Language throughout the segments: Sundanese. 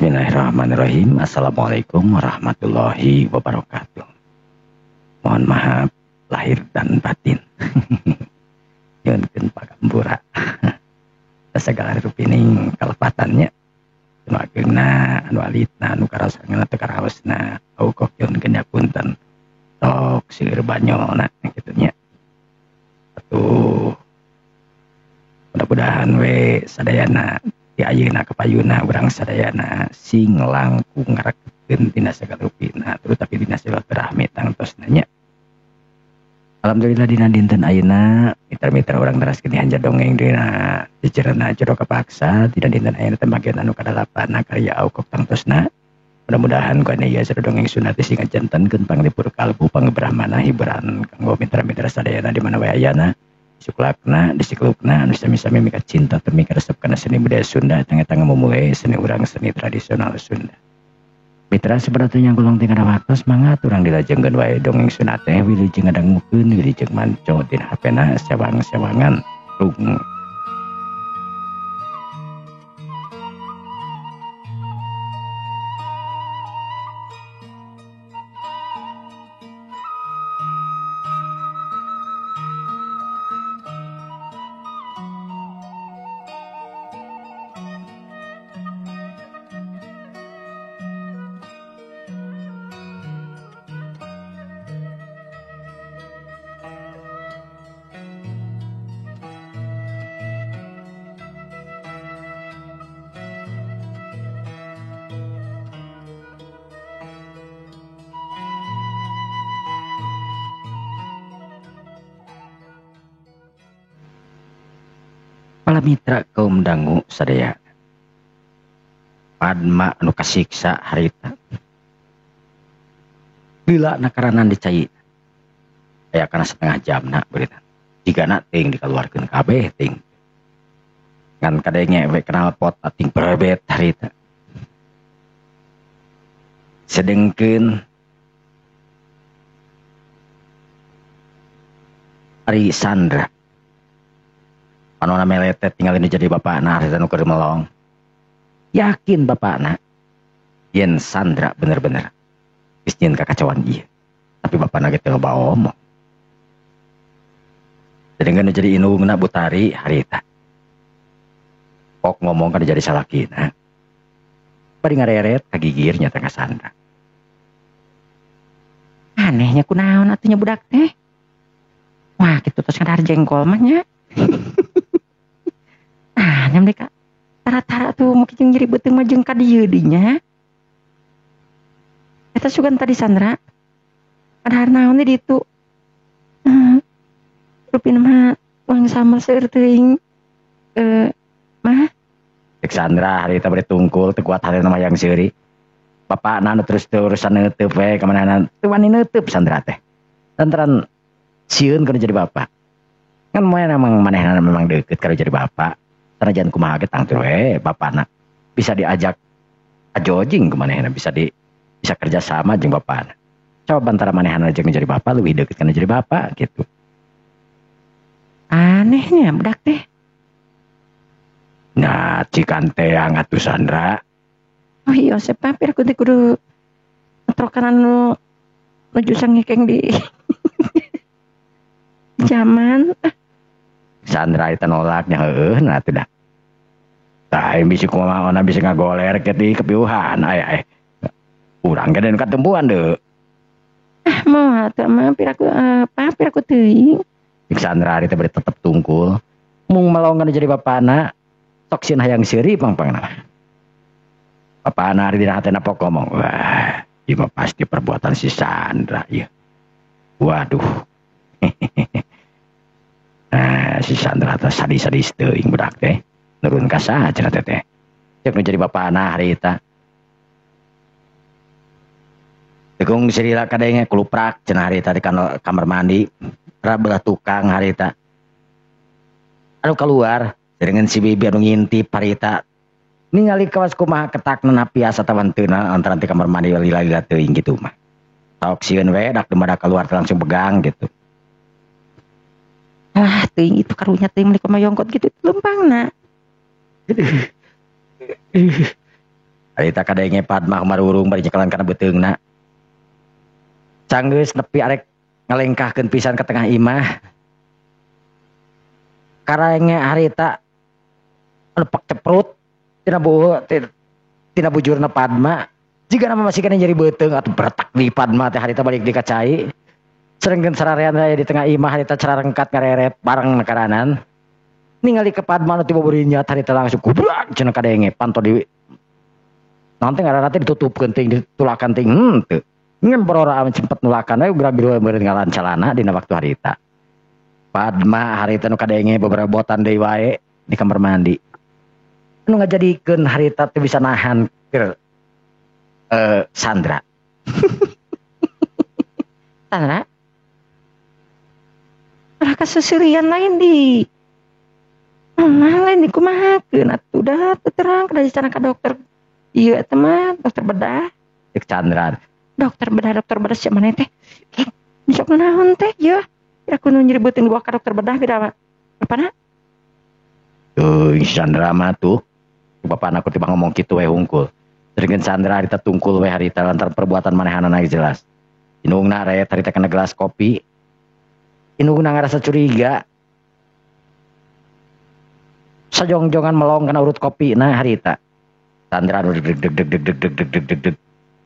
Bismillahirrahmanirrahim. Assalamualaikum warahmatullahi wabarakatuh. Mohon maaf lahir dan batin. Nyuhunkeun pangampura. Sagala rupining kalepatannya. Anu ageungna, anu alitna, anu karaosna teu karaosna, aukok nyuhunkeun punten. Tok seueur banyolna kitu nya. Atuh mudah-mudahan we sadayana di ayeuna kapayuna urang sadayana sing langkung ngarekeun dina sagala rupina terutama dina silaturahmi tangtosna nya. Alhamdulillah dina dinten ayeuna mitra-mitra urang teraskeun dihanjar dongeng dina jejerana jero kapaksa dina dinten ayeuna teh bagian anu kadalapanna karya Aukok tangtosna. Mudah-mudahan ku ieu jero dongeng sunat sing ngajantenkeun panglipur kalbu pangbrahmana hiburan kanggo mitra-mitra sadayana di mana wae ayana. Suklakna, disiklukna, anu sami-sami mika cinta teu mika resep kana seni budaya Sunda tangga-tangga memulai seni urang seni tradisional Sunda. Mitra sebenarnya yang golong tinggal waktu semangat urang dilajengkeun wae dongeng Sunda teh wilujeng ngadangukeun wilujeng manco dina HP-na sewang-sewangan rung. Para mitra kaum dangu sadaya Padma anu kasiksa harita lila nakaranan dicai aya kana setengah jamna berita jigana ting dikaluarkeun kabeh ting ngan kadenge we knalpot ating berebet harita sedengkeun ari Sandra panona meletet tinggal ini jadi bapakna harita nu keur melong. Yakin bapakna yen Sandra bener-bener geus nyieun kakacauan ieu. Tapi bapakna ge teu loba omong. Sedengkeun jadi indungna Butari harita. Pok ngomong kan jadi salakina. Bari ngareret kagigir nya teh ka Sandra. Anehnya kunaon atuh nya budak teh. Wah, kitu tos ngadahar jengkol mah nya. Ah, nyam deka tara-tara tuh mungkin jeung nyeri beuteung mah jeung ka dieu dinya. Eta sugan tadi Sandra. Padahal naon di ditu. Rupina mah uang sambal seueur teuing. Mah Cek Sandra harita bari tungkul teu kuat harita mah yang seuri. Bapakna nu terus-terusan neuteub we ka manehna teu wani neuteub Sandra teh. Lantaran sieun kana jadi bapak. Kan memang manehna memang deukeut kana jadi bapak. Sanajan kumaha ge tangtu we bapana bisa diajak ajojing ku manehna bisa kerja sama jeung bapana. Coba antara manehna jeung jadi bapak leuwih deukeut kana jadi bapak gitu. Anehnya budak teh. Nah, cikan teang atuh Sandra. Oh iya, sepa pir kudu kudu trokan anu nuju sangekeng di zaman. Sandra itu nolaknya heueuh nah atuh dah. Tah bisi kumaha ona bisi ngagoler ke di kepiuhan aya eh. Urang ge katempuan deui. Ah moal atuh mah piraku apa piraku teuing. Sandra itu bari tetep tungkul. Mung melongan jadi bapana sok sieun hayang seuri pangpangna. Bapana ari dina hatena pok ngomong, wah, ieu mah pasti perbuatan si Sandra ieu. Waduh. Nah, si Sandra teh sadis-sadis teuing budak teh. Nurun ka saha cenah teh. Cek nu jadi bapana harita. Tegung sirila kadenge kuluprak cenah harita di kamar mandi. Rabelah tukang harita. Anu keluar dengan si bibi anu ngintip harita. Ningali kawas kumaha ketakna napias atawa henteu antara di kamar mandi lila-lila teuing gitu mah. Tok sieun we dak dumadak keluar langsung pegang gitu. Ah, teuing itu karunya teuing meuli kumaha yongkot gitu lempangna. Harita kadenge Padma kumarurung bari nyekelan kana beuteungna. Sanggeus nepi arek ngalengkahkeun pisan ka tengah imah. Karenge harita lepak ceprut tina tina bujurna Padma. Jika nama masih kena jadi beuteung atau beretak di Padma teh harita balik di kacai. Serengkeun sararean aya di tengah imah harita cararengkat ngareret bareng nekaranan. Ningali ke Padma nu tiba burinya harita langsung kubrak cenah kadenge panto di nanti ngaranna teh ditutupkeun ting ditulakan ting henteu. Ngan borora sempet nulakan we geura meureun ngalan calana dina waktu harita. Padma harita nu kadenge beberapa botan deui wae di kamar mandi. Nu ngajadikeun harita teu bisa nahan keur Sandra. Sandra? Malah kaseserian lain di mana lain di kumahakeun atuh dah terang kada sana ka dokter. Ieu eta mah dokter bedah. Cek Chandra. Dokter bedah sia maneh teh. Sok naon teh yeuh. Kira kudu nyeributin gua ka dokter bedah beda bapana? Euy Sandra mah tuh. Bapana ku tiba ngomong kitu we hungkul. Sedengkeun Sandra harita tungkul we harita lantaran perbuatan manehanana jelas. Indungna rayat harita kena gelas kopi. Indungna ngarasa curiga. Sajongjongan melong kana urut kopi nah harita. Sandra deg deg deg deg deg deg deg deg deg deg.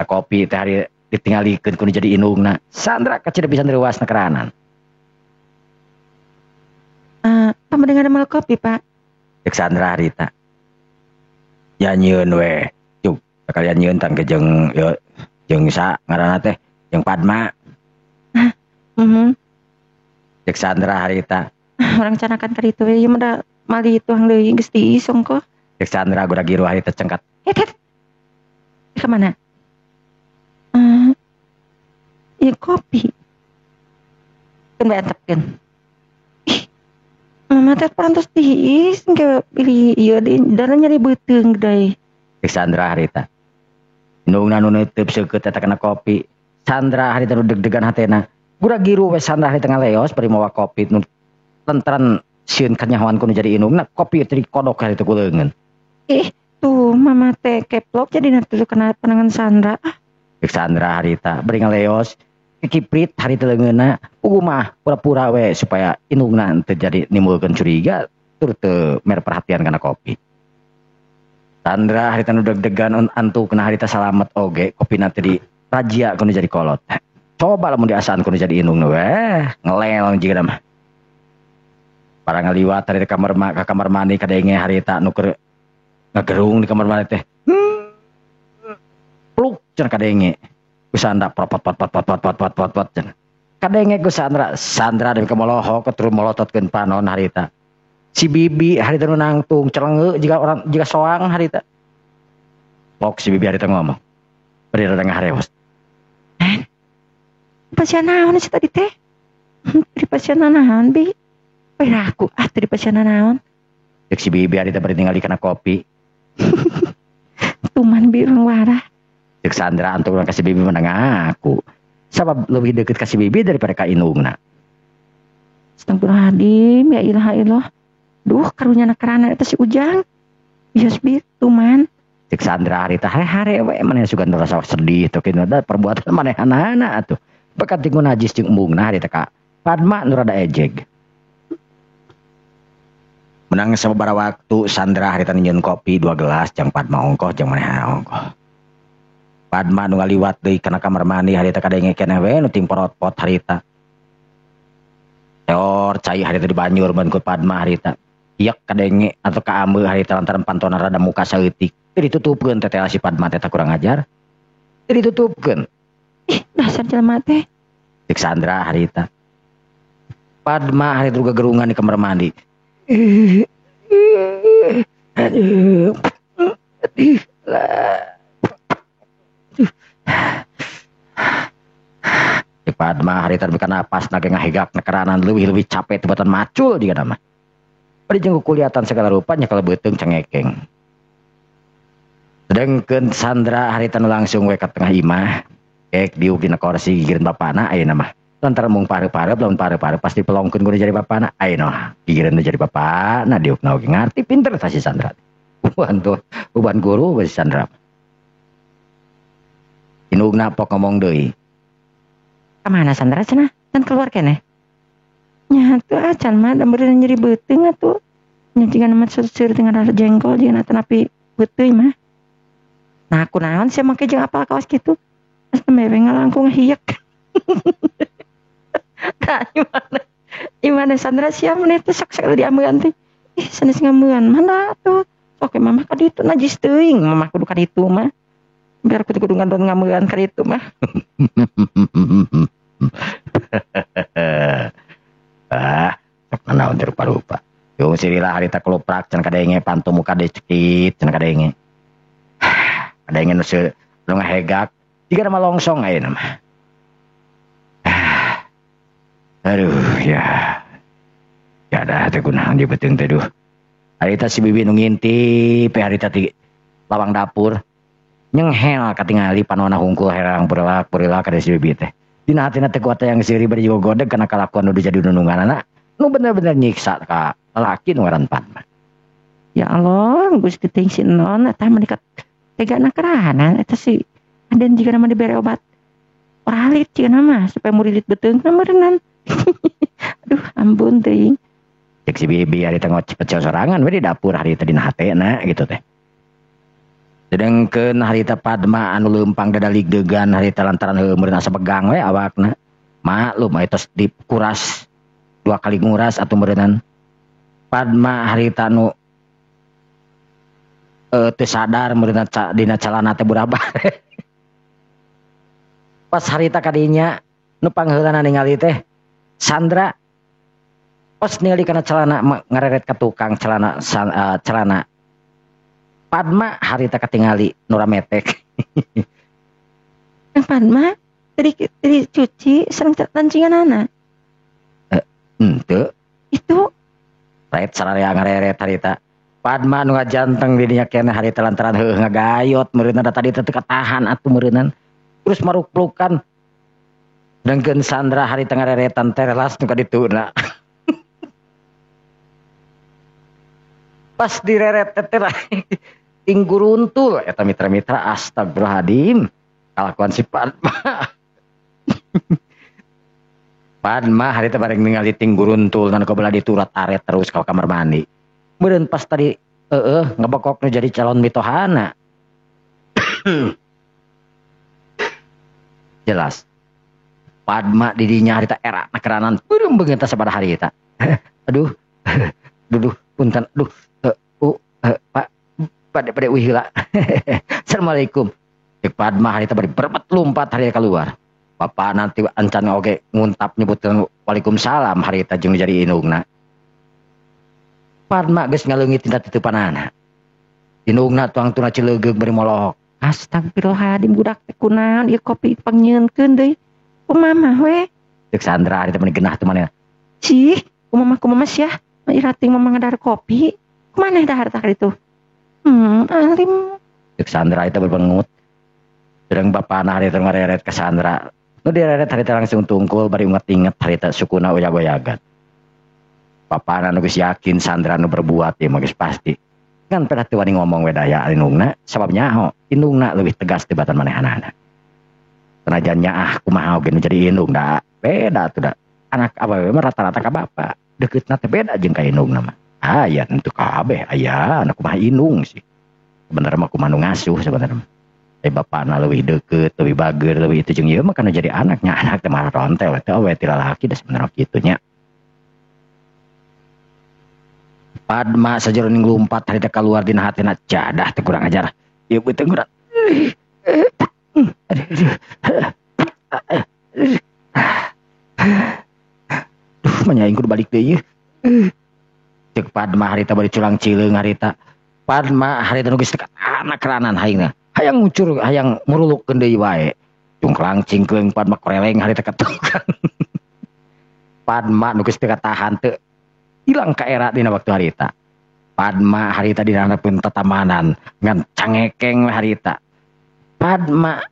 Kopi teh hari ditinggalikeun kudu jadi indungna. Sandra kacida pisan reuasna keranan. Pamendengar mal kopi, Pak. Cek Sandra harita. Ya nyieun we. Cuk, kalian nyieun tang ke jeung yo jeung sa ngaranna teh jeung Padma. Heeh. Cek Sandra harita. Orang canakan tadi itu we ieu mah da mali tuang deui geus diisong kok. Cek Sandra gura giru harita cengkat. Het. Kemana? Ya kopi. Kan bae antepkeun. Ih. Mama teh parantos diis engke pilih ieu di dana nyari beuteung deui. Cek Sandra harita. Indungna nu neuteub seukeut eta kana kopi. Sandra harita nu deg-degan hatena. Gura giru we Sandra harita ngaleos bari mawa kopi nu lantaran sieun kanyahoan ku nu jadi indungna kopi teh dikodok harita ku leungeun. Ih, tuh mama teh keplok jadi nanti tuh kena pandangan Sandra. Cek Sandra harita bari ngaleos kikiprit harita leungeunna puguh mah pura-pura we supaya indungna teu jadi nimbulkeun curiga tur teu mere perhatian kana kopi. Sandra harita nu deg-degan antukna harita salamet oge kopina teh di rajia kudu jadi kolot. Coba lamun diasaan kudu jadi indungna we ngelel jiga mah. Para ngaliwat dari kamar ka kamar mandi kadenge harita nu keur ngagerung di kamar mandi teh. Pluk cenah kadenge. Ku Sandra propot pot pot pot pot pot pot pot pot cenah. Kadenge ku Sandra, Sandra deui ka molohok tur molototkeun panon harita. Si Bibi harita nu nangtung celenge jiga orang jiga soang harita. Pok si Bibi harita ngomong. Bari rada ngaharewos. Pasien naon sih tadi teh? Di pasien naon bi? Peraku ah di pasien naon? Cek si Bibi harita bari ningali kana kopi. Tuman bi urang warah. Cek Sandra antuk urang ka si Bibi mah ngaku. Sabab leuwih deukeut ka si Bibi daripada ka indungna. Astagfirullahaladzim ya ilaha illallah. Duh karunya nakarana eta si Ujang. Bios bi tuman. Cek Sandra harita hare-hare we maneh sugan rasa sedih tuh kitu da perbuatan manehanana atuh. Bakat tingu najis jeung embungna harita ka Padma nu rada ejeg. Menang sababaraha waktu Sandra harita nyieun kopi 2 gelas jang Padma ongkoh jang manehna ongkoh. Padma nu ngaliwat deui kana kamar mandi harita kadenge keneh we nu ting porot-pot harita. Teor cai harita dibanyur mun ku Padma harita. Iek kadenge atau kaameu harita lantaran pantona rada muka saeutik. Teu ditutupkeun teh si Padma teh kurang ajar. Teu ditutupkeun. Ih, dasar jelema teh. Cek Sandra harita. Padma harita juga gerungan di kamar mandi. Aduh. Aduh. Cek Padma harita bukan napas nage ngahegak nekeranan leuwih-leuwih capek tebatan macul jiga nama. Bari jeung kuliatan segala rupanya kalau beuteung cengekeng. Sedengkeun Sandra harita nu langsung we ka tengah imah. Kek diuk dina kursi gigireun bapana ayeuna mah. Lantaran mung pare-pare lamun pare-pare pasti pelongkeun kudu jadi bapana ayeuna mah. Gigireun jadi bapana diukna oge ngarti pinter tah si Sandra. Uban tuh, uban guru si Sandra. Indungna pok ngomong deui. Ka mana Sandra cenah? Can keluar keneh. Nya atuh acan mah da meureun nyeri beuteung atuh. Nya jiga mah seueur teh ngadahar jengkol jiga tanapi peuteuy mah. Nah kunaon sia make jeung apal kaos kitu? Geus nembe we ngalangkung hiek. Tah imana Sandra sia mun teh sok sakali diambean teh. Ih sanes ngambean mana atuh. Oke mama ka ditu najis teuing mama kudu ka ditu mah. Biar kudu kudu ngandon ngambean ka ditu mah. Ah, sok nanaon teh rupa-rupa. Yung sirila harita keloprak can kadenge panto muka decekit can kadenge. Kadenge nu nu ngahegak jiga mah longsong ayeuna mah. Aduh ya. Ya dah teh kunaon di beuteung teh duh. Harita si bibi nu ngintip harita ti lawang dapur. Nyenghel katingali panona hungkul herang peureulak peureulak kada si bibi teh. Dina hatina teh kuat yang siri bari juga godeg kana kalakuan nu jadi nununganana nu bener-bener nyiksa ka lalaki nu ngaran Padma. Ya Allah, Gusti teuing si Non eta mah tegana kerahanan eta si Aden jiga mah dibere obat oralit jiga mah supaya murilit beuteungna meureunnan. Aduh, ampun teuing. Cek si bibi harita ngoceh sorangan we di dapur harita dina hatena gitu teh. Sedengkeun harita Padma anu leumpang dadalig degan harita lantaran heueuh meureun asa begang we awakna. Maklum aya tos dikuras 2 kali nguras atuh meureunnan. Padma harita nu teu sadar meureunna dina calana teh burabare. Pas harita kadinya nu pangheulana ningali teh Sandra pas ningali kana celana ngareret ka tukang celana celana Padma harita katingali nu rametek. Padma tadi cuci sareng lancinganana. Henteu. Itu ret sararea ngareret harita. Padma nu ngajanteng di dinya keneh harita lantaran heueuh ngagayot meureunna da tadi teh teu katahan atuh meureunnan. Terus maruklukan. Dengkeun Sandra harita ngareretan teh relas nu ka dituna. Pas direret teh tingguruntul eta mitra-mitra astagfirullahaladzim kalakuan si Padma. Padma harita bareng ningali tingguruntul nu kabelah diturat aret terus ka kamar mandi. Meureun pas tadi heueuh ngebekok nu jadi calon mitohana. Jelas. Padma di dinya harita era nakeranan beureum beungeut teh sabaraha harita. Aduh. Duduh punten duh Pak pada pada wih heula. Assalamualaikum. Cek Padma harita bari berebet lompat harita keluar. Bapak nanti ancan oge nguntap nyebutkeun waalaikumsalam harita jeung jadi indungna. Padma geus ngaleungit tina titipanana. Indungna tuang tuna cilegeug bari molohok. Astagfirullahaladzim budak teh kunaon ieu kopi pangnyieunkeun deui. Kumaha we? Cek Sandra harita meni genah teh manehna. Cih, kumaha kumaha sia? Irating mama ngadahar kopi. Kumaneh dahar tah kitu? Alim. Cek Sandra itu berbengut. Sedang bapana harita ngareret ke Sandra. Nu direret harita langsung tungkul bari inget-inget harita sukuna oyag-oyagan. Bapana nu geus yakin Sandra nu berbuat ieu mah geus pasti. Ngan pedah teu wani ngomong we daya indungna sabab nyaho indungna leuwih tegas tibatan manehanana. Senajan nyaah kumaha oge nu jadi indung da beda atuh da. Anak awewe mah rata-rata ka bapa. Deketna teh beda jeung ka indungna mah. Aya tentu kabeh aya anak kumaha indung sih. Sebenarnya mah kumaha nu ngasuh sebenarnya mah. Bapakna leuwih deukeut, leuwih bager, leuwih itu jeung ieu mah kana jadi anaknya, anak teh mah rontel teh awe ti lalaki da sebenarnya kitu nya. Padma sajeroning lumpat harita kaluar dina hatina jadah teh kurang ajar. Ieu beuteung urang. Duh, mah aing kudu balik deui ieu. Ceuk Padma harita bari culang cileung harita. Padma harita nu geus teu anak keranan aingna. Hayang ngucur, hayang murulukkeun deui wae. Cungklang cingkleung Padma koreleng harita ketukan. Padma nu geus teu katahan teu hilang ka era dina waktu harita. Padma harita dina hareupeun tatamanan ngan cangekeng we harita. Padma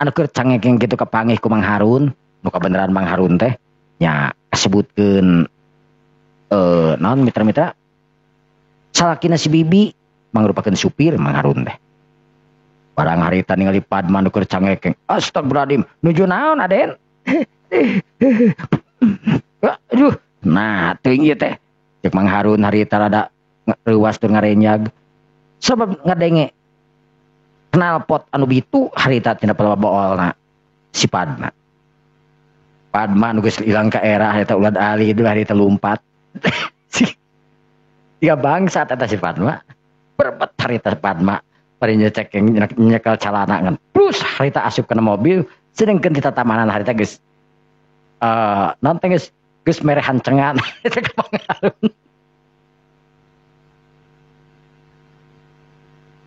anu keur cangekeng kitu kapanggih ku Mang Harun, nu kabeneran Mang Harun teh nya kasebutkeun naon mitra-mitra salakina si Bibi mangrupakeun supir Mang Harun teh. Barang harita ningali Padma nu keur cangekeng. Astagfirullahaladzim, nuju naon Aden? Aduh, nah teuing ieu teh. Cek Mang Harun harita rada reuwas tur ngarenyag. Sabab ngadenge knalpot anu bitu harita tina boolna si Padma. Padma nu geus ilang ka era harita ulad ali itu harita lumpat. Tiga bangsat eta si Padma. Berbet harita Padma. Bari nyecek nyekel calana ngan. Plus harita asup kana mobil sedengkeun di tatamanan harita geus naon teh geus merehan cengan eta ka Mang Harun.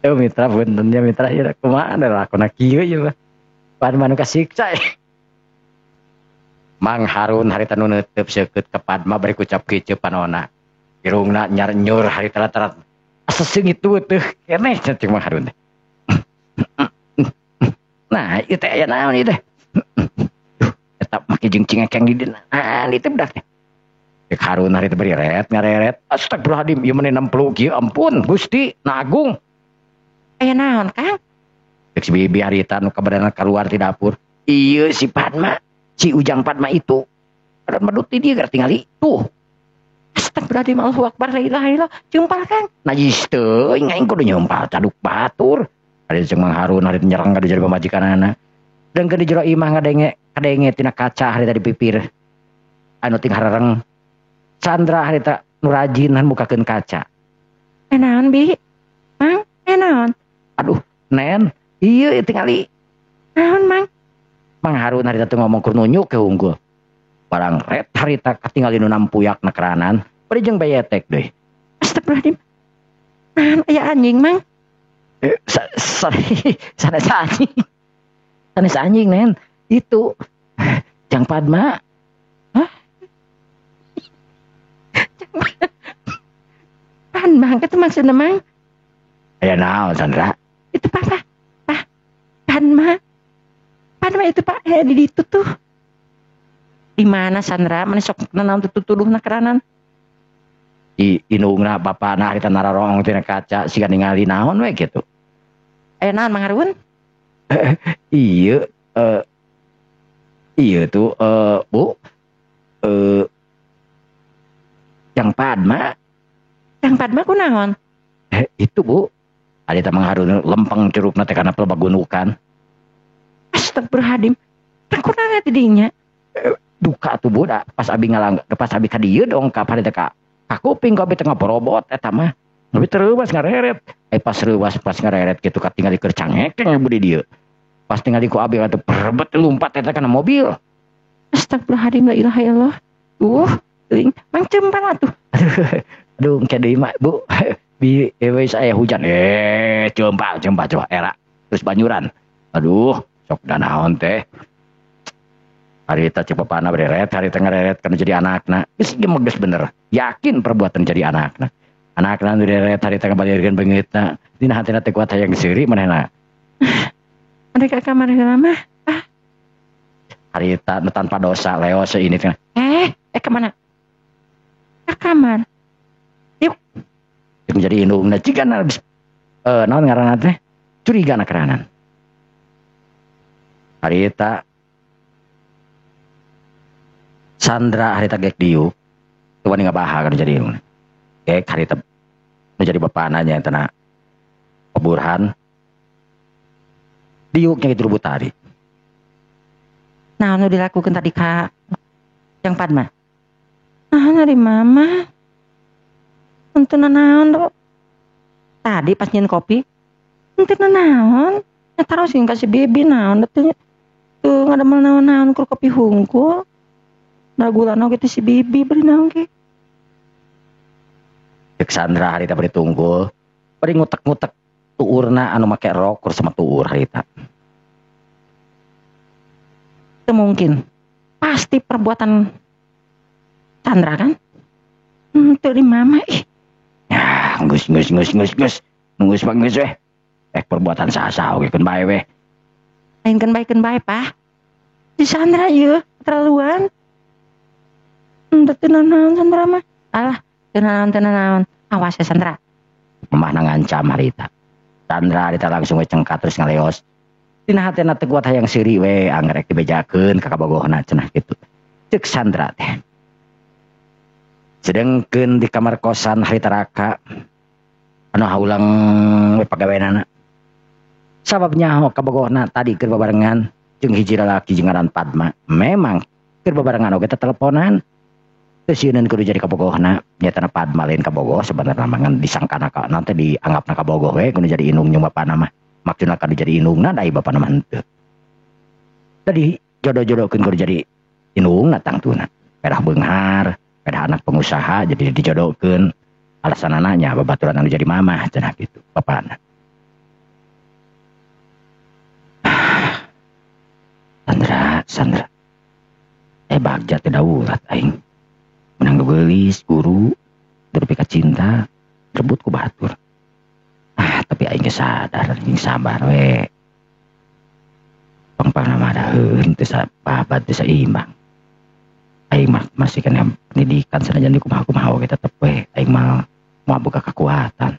Yo mitra punten ya mitra ieu kumaha lakona kieu ieu mah. Padma nu kasiksa. Mang Harun harita nu neuteub seukeut ka Padma bari kucap kiceup panona. Irungna nyar-nyur harita rata-rata. Asa seungit teuh keneh cek Mang Harun teh. Nah, ieu teh aya naon ieu teh? Duh, eta make jeung cingekeng di dinaan ieu teh budak teh. Cek Harun harita bari ret ngareret. Astagfirullahaladzim, ieu mah 60 kieu ampun Gusti, na agung. Aya naon, Kang? Cek si Bibi harita nu kabadana kaluar ti dapur. Ieu si Padma, si Ujang Padma itu. Padahal medut di dia gara tingali tuh. Astagfirullahaladzim, Allahu Akbar, la ilaha illallah. Jumpal, Kang. Najis teuing aing kudu nyumpal caduk batur. Ari jeung Mang Harun harita nyerang ka jadi pamajikanana. Dengkeun di jero imah ngadenge kadenge tina kaca harita di pipir. Anu ting harareng. Sandra harita nu rajinan mukakeun kaca. Naon, Bi? Mang, naon? Aduh, Nen, ieu tingali. Naon, Mang? Mang Harun harita teu ngomong kur nunjuk ke unggul. Barang ret harita katingali nu nampuyak na keranan, bari jeung bayetek deui. Astagfirullahaladzim. Naon aya anjing, Mang? Sanes anjing. Sanes anjing, Nen. Itu Jang Padma. Hah? Padma itu maksudnya, Mang? Aya naon, Sandra? Itu Papa. Pak. Padma. Padma itu Pak, di ditu tuh. Di mana Sandra? Mana sok nanaon tutuduhna keranan? Di indungna bapana harita nararong tina kaca siga ningali naon we kitu. Aya naon Mang Harun? Iya, iya tuh Bu. Jang Padma. Jang Padma kunaon? Itu Bu. Harita Mang Harun lempeng curugna teh kana pelebagunukan. Astagfirullahaladzim. Teh kunaon teh dinya? Duka tuh Bu, da, pas abi ngalang, pas abi ka dieu dongkap harita ka kuping ku abi teh ngaborobot eta mah. Abi tereuwas ngareret. Pas reuwas pas ngareret kitu katingali keur cangekeng bu di dieu. Pas tingali ku abi atuh perebet lumpat eta kana mobil. Astagfirullahaladzim, la ilaha illallah. Teuing mang cempal atuh. Aduh, engke deui mah Bu. Bi wis aya hujan. Cempal cempal coba era. Terus banyuran. Aduh, sok danaon teh. Harita cek bapana bereret, harita ngereret kana jadi anakna. Geus geus bener. Yakin perbuatan jadi anakna. Anakna nu direret harita ngabalirkeun beungeutna. Dina hatina teh kuat hayang seuri manehna. Mereka kamar heula mah. Ah. Harita nu tanpa dosa leo seini teh. Ke mana? Ke kamar. Yuk. Jadi indungna cigana geus naon ngaranna teh? Curiga na keranan. Harita Sandra harita gek diuk tuh wani ngabaha kan jadi indungna. Gek harita nu jadi bapana nya eta Burhan diuknya itu Butari. Nah, nu dilakukan tadi ka Jang Padma. Nah, dari mama. Henteu naon do. Tadi pas nyin kopi, henteu naon. Nya taros jeung ka si Bibi naon teh. Teu ngadamel naon-naon kur kopi hungkul. Nah gulana oge teh si Bibi beri naon ge. Cek Sandra harita bari tunggul, bari ngutek-ngutek tuurna anu make rok kur sama tuur harita. Teu mungkin. Pasti perbuatan Sandra kan? Henteu di mama ih. Ya, geus geus geus geus geus. Geus mah geus weh. Perbuatan saha-saha oge keun bae weh. Lain keun bae, Pak. Si Sandra ieu keterlaluan. Henteu teu naon Sandra mah. Alah, teu naon. Awas ya Sandra. Mamahna ngancam harita. Sandra harita langsung we cengkat terus ngaleos. Dina hatena teu kuat hayang seuri we angrek dibejakeun ka kabogohna cenah kitu. Ceuk Sandra teh. Sedengkeun di kamar kosan harita Raka anu haulang we pagaweanana. Sabab nyaho kabogohna tadi keur babarengan jeung hiji lalaki jeung ngaran Padma. Memang keur babarengan oge teleponan. Teu sieuneun kudu jadi kabogohna, nyatana Padma lain kabogoh sebenarna mah ngan disangkana ka nanti dianggapna kabogoh we kudu jadi indung jeung bapana mah. Maksudna kudu jadi indungna da bapana mah henteu. Tadi jodoh-jodohkeun kudu jadi indungna tangtuna. Pedah beunghar, pedah anak pengusaha jadi dijodohkeun. Alasanana nya babaturan anu jadi mamah cenah kitu bapana. Sandra, Sandra. Bagja teh daulat aing. Menang geulis guru, berpikir cinta, rebut ku batur. Ah, tapi aing geus sadar, aing sabar we. Pangpangna mah daheun teu sababat teu saimbang. Aing mah masih kena pendidikan sanajan di kumaha-kumaha oge tetep we. Aing mah moal boga kekuatan.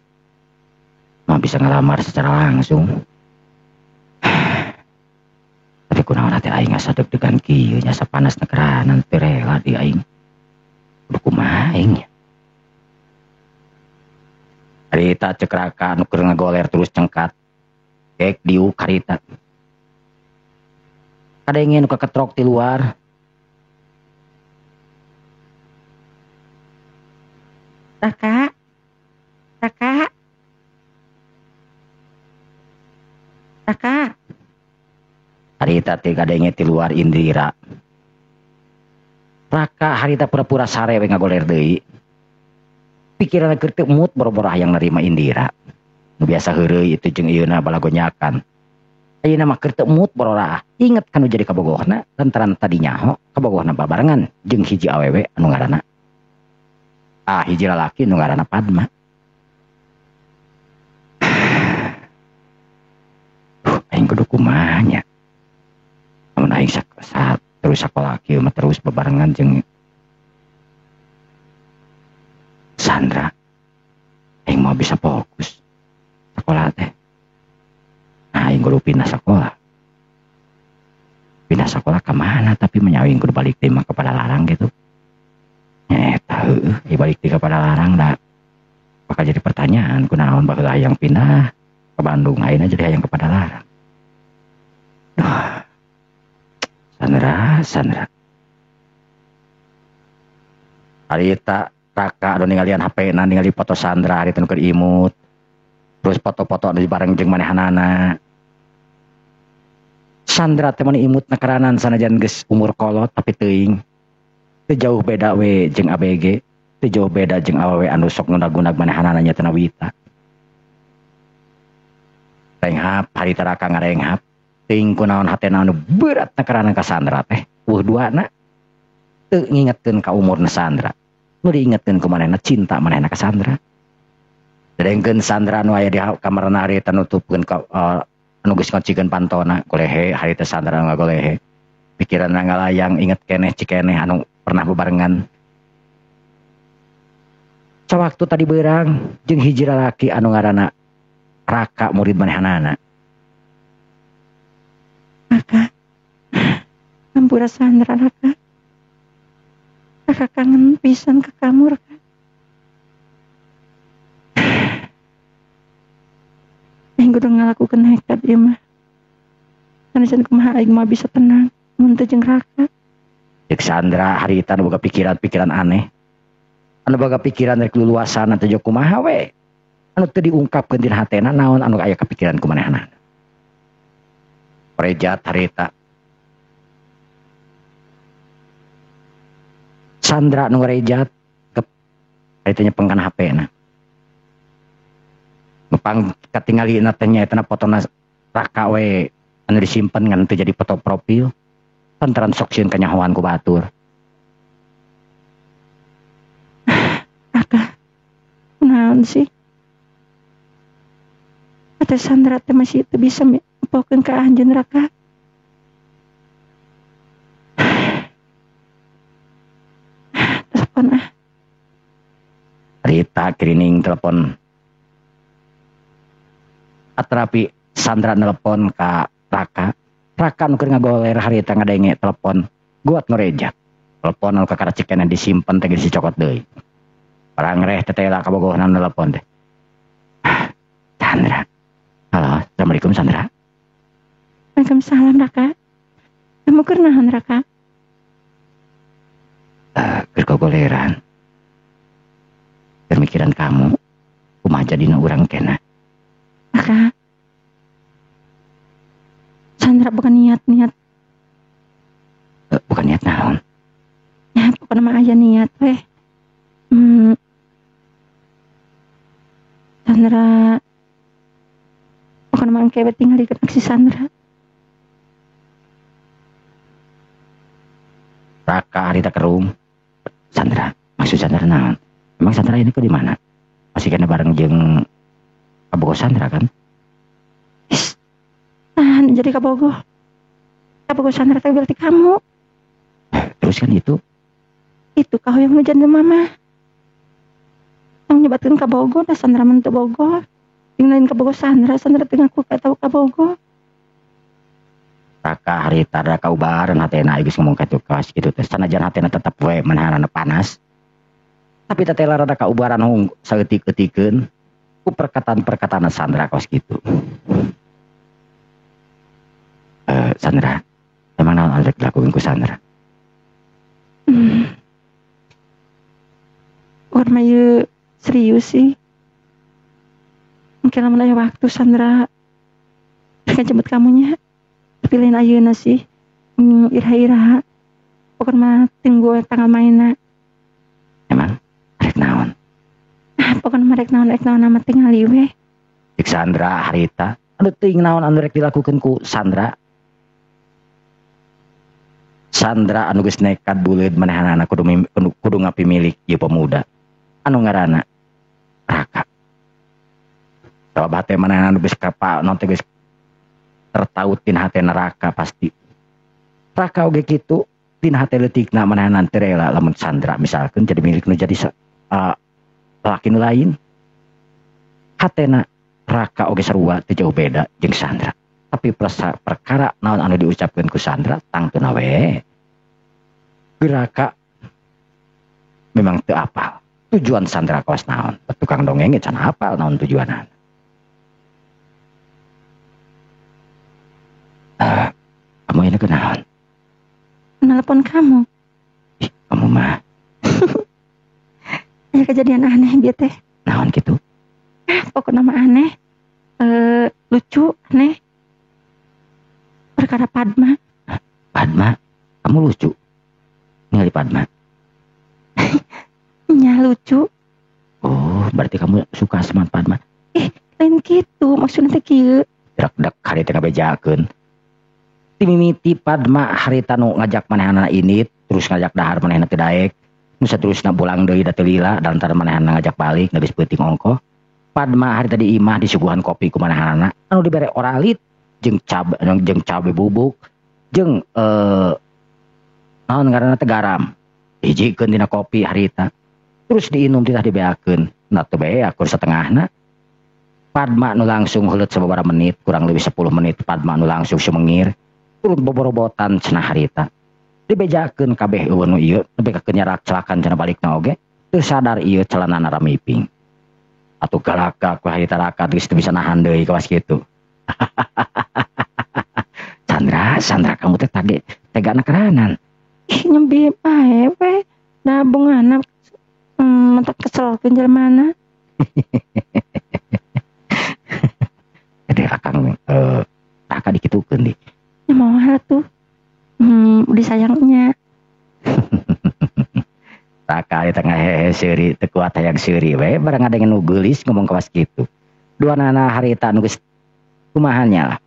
Moal bisa ngalamar secara langsung. Tapi kunaon teh aing asa deg-degan kieu nya asa panas nekeranan teu rela di aing. Kudu kumaha aing nya. Harita ceuk Raka anu keur ngagoler terus cengkat. Kek diuk harita. Kadenge nu kaketrok ti luar. Raka. Raka. Raka. Harita teh kadenge ti luar Indira. Raka harita pura-pura sare we ngagoler deui. Pikiran keur teu mood boro-boro hayang nerima Indira. Nu biasa heureuy itu jeung ieuna balagonyakan. Ayeuna mah keur teu mood boro-boro inget kanu jadi kabogohna lantaran tadi nyaho kabogohna babarengan jeung hiji awewe anu ngaranna hiji lalaki nu ngaranna Padma. Aing kudu kumaha nya. Amun aing terus sakola kieu mah terus bebarengan jeung Sandra. Aing mau bisa fokus sekolah teh. Nah, aing kudu pindah sekolah. Pindah sekolah ke mana tapi menyawi kudu balik deui mah ke Padalarang gitu. Eta heueuh, balik deui ke Padalarang da. Bakal jadi pertanyaan kunaon baheula hayang pindah ke Bandung ayeuna jadi hayang ke Padalarang. Duh. Sandra, Sandra. Harita Raka anu ninggalian HP-na ningali foto Sandra harita nu keur imut. Terus foto-foto anu bareng jeung manehanana. Sandra teh mani imut nekeranan sanajan geus umur kolot tapi teuing. Teu jauh beda we jeung ABG, teu jauh beda jeung awewe anu sok ngunag-gunag manehanana nya teh Wita. Renghap harita Raka ngarenghap. Teuing kunaon hatena anu berat nekeranan ka Sandra teh. Eueuh duana teu ngingetkeun ka umurna Sandra. Nu diingetkeun ku manehna cinta manehna ka Sandra. Sedengkeun Sandra anu aya di kamarna harita nutupkeun ka anu geus ngocikeun pantona golehe harita Sandra anu ngagolehe. Pikiranna ngalayang inget keneh cikeneh anu pernah bebarengan. Sawaktu tadi beurang jeung hiji lalaki anu ngaranna Raka murid manehanana. Raka, ampura Sandra Raka. Raka kangen pisan ke kamu Raka. Aing kudu ngalakukeun nekat ieu mah. Sanajan kumaha aing mah bisa tenang mun teu jeung Raka. Ceuk Sandra harita nu boga pikiran-pikiran aneh. Anu boga pikiran rek luluasan teh kumaha we. Anu teu diungkapkeun dina hatena naon anu aya kapikiran ku manehna. Rejat harita. Sandra nu ngarejat ke harita nyepengkan HP-na. Ngepang katingalina teh nya eta fotona Raka we anu disimpen ngan teu jadi foto profil. Lantaran sok sieun kanyahoan ku batur. Raka, naon sih? Ate Sandra teh masih teu bisa nempokeun ka anjeun Raka. Telepon ah. Rita kirining telepon. Atrapi Sandra nelpon ka Raka. Raka nu keur ngagoler harita ngadenge telepon guat ngerejak. Telepon anu kakara cikena disimpen teh geus dicokot deui. Parangreh tetela kabogohna nelpon teh. Sandra. Halo, assalamualaikum Sandra. Waalaikumsalam Raka. Kamu keur naon Raka? Keur gogoleran. Keur mikiran kamu. Kumaha jadina urang kena. Raka. Sandra bukan niat-niat. Bukan niat naon? Ya, pokoknya mah aya niat weh. Sandra pokoknya mah engke we tingalikeun aksi Sandra. Raka harita kerung. Sandra, maksud Sandra naon? Emang Sandra ini ke di mana? Masih kena bareng jeung kabogoh Sandra kan? Is, nah, jadi kabogoh. Kabogoh Sandra teh berarti kamu. Terus kan itu? Itu kau yang ngejar mama. Yang nyebatkeun kabogoh, dah Sandra mah teu bogoh. Yang lain kabogoh Sandra, Sandra teh ngaku ka tahu kabogoh. Raka harita raka ubaran hatena geus ngomong ka kawas kitu teh sanajan hatena tetep we manahanana panas. Tapi tetela rada kaubaran hung saeutik-eutikeun ku perkataan-perkataan Sandra kawas kitu. Sandra, emang naon anu rek dilakukeun ku Sandra? Urang mah ieu serius sih. Mungkin lamun aya waktu Sandra rek jemput kamunya. Tapi lain ayeuna sih. Iraha-iraha. Pokokna mah tunggu tanggal mainna. Emang rek naon? Ah, pokokna mah rek naon mah tingali we. Cik Sandra harita, anu teuing naon anu rek dilakukeun ku Sandra? Sandra anu geus nekat buleud manehanana kudu ngapimilik ieu pemuda anu ngaranna Raka. Sabab hate manehanana geus kapa naon teh geus tertaut tina hatena Raka pasti. Raka oge kitu tina hate leutikna manehanana teu rela lamun Sandra misalkeun jadi milik nu jadi laki nu lain. Hatena Raka oge sarua teu jauh beda jeung Sandra. Tapi perkara naon anu diucapkeun ku Sandra tangtuna we. Raka memang teu apal tujuan Sandra kawas naon. Tukang dongeng ge can apal naon tujuanana. Kamu ini kenaon? Nelpon kamu. Ih, kamu mah. Aya kejadian aneh bieu teh. Naon kitu? Pokokna mah aneh. Lucu, aneh. Perkara Padma. Padma? Kamu lucu? Ningali Padma? Nya lucu. Oh, berarti kamu suka sama Padma? Lain kitu, maksudna teh kieu. Dek-dek harita ngabejakeun. Timimiti Padma harita nu ngajak manehanana ini, terus ngajak dahar manehna teu daek. Nu saterusna pulang deui da teu lila, da lantaran manehanana ngajak balik geus peuting ongkoh. Padma harita di imah disuguhan kopi ku manehanana anu dibere oralit jeung cabe bubuk jeung naon ngaranna teh garam. Hijikeun dina kopi harita. Terus diinum titah dibeakeun. Nah teu beak kur satengahna. Padma nu langsung heuleut sababaraha menit, kurang lebih 10 menit Padma nu langsung sumengir. Turun boborobotan cenah harita. Dibejakeun kabeh eueuh nu ieu nepi ka nyarak celakan cenah balikna oge. Teu sadar ieu celanana ramiping. Atuh galakak harita Raka geus teu bisa nahan deui kawas kitu. Sandra, kamu teh tage tegana keranan. Ih, nyembi bae we. Da bungana mentak keselkeun jelema. Jadi akang Raka dikitukeun di. Ya moal tuh. Disayangnya. Raka di tengah hehe seuri teu kuat hayang seuri we barang ada nu geulis ngomong kawas kitu. Duanana harita nu geus kumaha nya lah.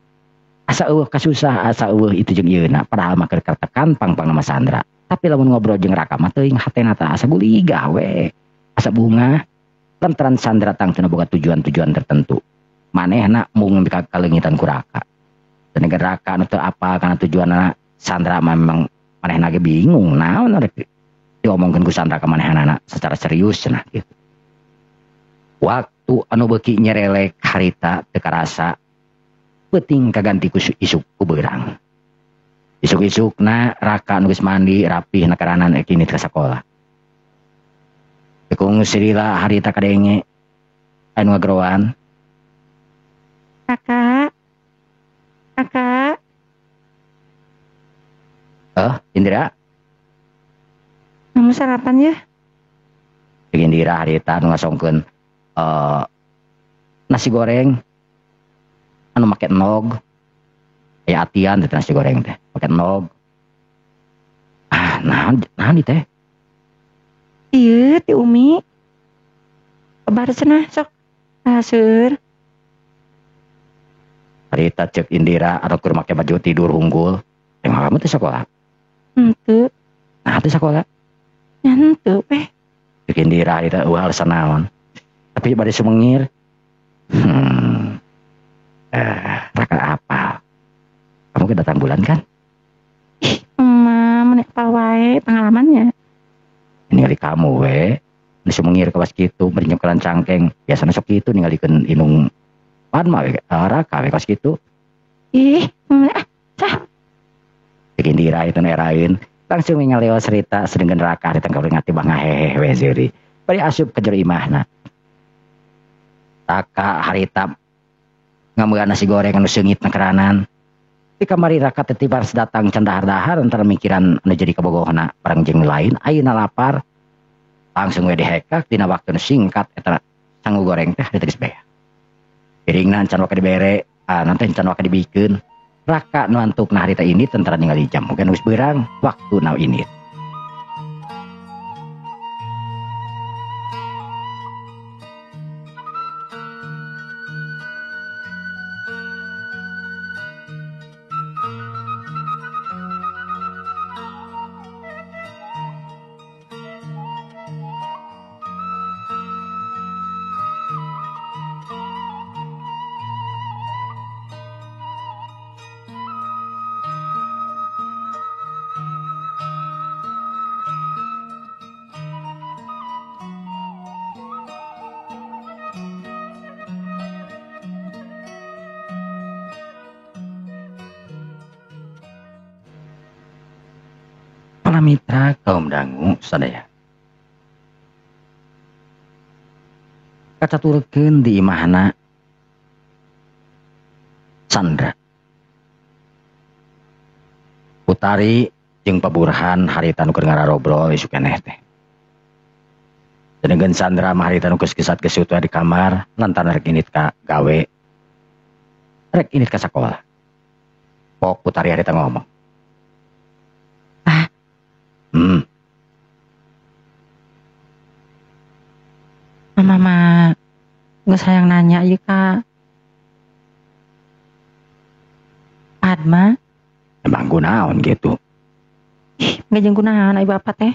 Asa eueuh kasusah, asa eueuh itu jeung ieuna padahal mah keur katekan pang-pang nama Sandra. Tapi lamun ngobrol jeung Raka mah teuing hatena teh asa guligah we. Asa bunga. Lantaran Sandra tangtuna boga tujuan-tujuan tertentu. Manehna mung nepi ka kaleungitan ku Raka. Dan Raka anu teu apal kana tujuanna Sandra mah memang manehna ge bingung naon rek diomongkeun ku Sandra ka manehanana secara serius cenah kitu. Waktu anu beuki nyerelek harita teu karasa Peuting kaganti ku isuk ku beurang. Isuk-isukna Raka nu geus mandi rapih na karanan rek indit ka sakola. Tekung silila harita kadenge anu ngageroan. Raka. Raka. Indira. Kamu sarapan ya? Indira harita nu ngasongkeun nasi goreng anu make nog. Aya atian teh nasi goreng teh make nog. Ah, naon naon teh? Ieu ti Umi. Kabar cenah sok. Seur. Harita cek Indira anu keur make baju tidur unggul. Emang kamu teh sekolah? Henteu. Nah, teh sekolah. Nya henteu weh. Cek Indira harita eueuh alasan naon. Tapi bade sumengir. Raka apa? Kamu kedatang bulan kan? Ih, emak, menek apal wae pengalamannya. Ningali kamu we, geus sumengir kawas kitu, bari nyokelan cangkeng. Biasana sok kitu ningalikeun indung Padma we, Raka we kawas kitu. Ih, ah, sah. Cek Indira itu eraeun, langsung ngaleo cerita sedengkeun Raka harita kaula ngati bang ngahehe we seuri. Bari asup ka jero imahna. Raka harita ngameulana nasi goreng anu seungit na keranan. Di kamari Raka teh tiba datang can dahar-dahar antara mikiran anu jadi kabogohna barang jeung lain ayeuna lapar. Langsung we dihekak dina waktu nu singkat eta sangu goreng teh harita geus beak. Piringna can waka dibere, nanti can waka dibikeun. Raka nu antukna harita ini tentara ningali jam mungkin geus beurang waktu now ini. Mitra kaum dangu sadaya. Kacaturkeun di imahna Sandra. Utari jeung Paburhan harita nu keur ngararobrol isuk keneh teh. Sedengkeun Sandra mah harita nu geus gesat-gesut di kamar lantaran rek indit ka gawe. Rek indit ka sakola. Pok Utari harita ngomong. Mama nggak sayang nanya ya kak Padma. Emang gunaon gitu? Ih, nggak jeung gunaon ai bapak teh.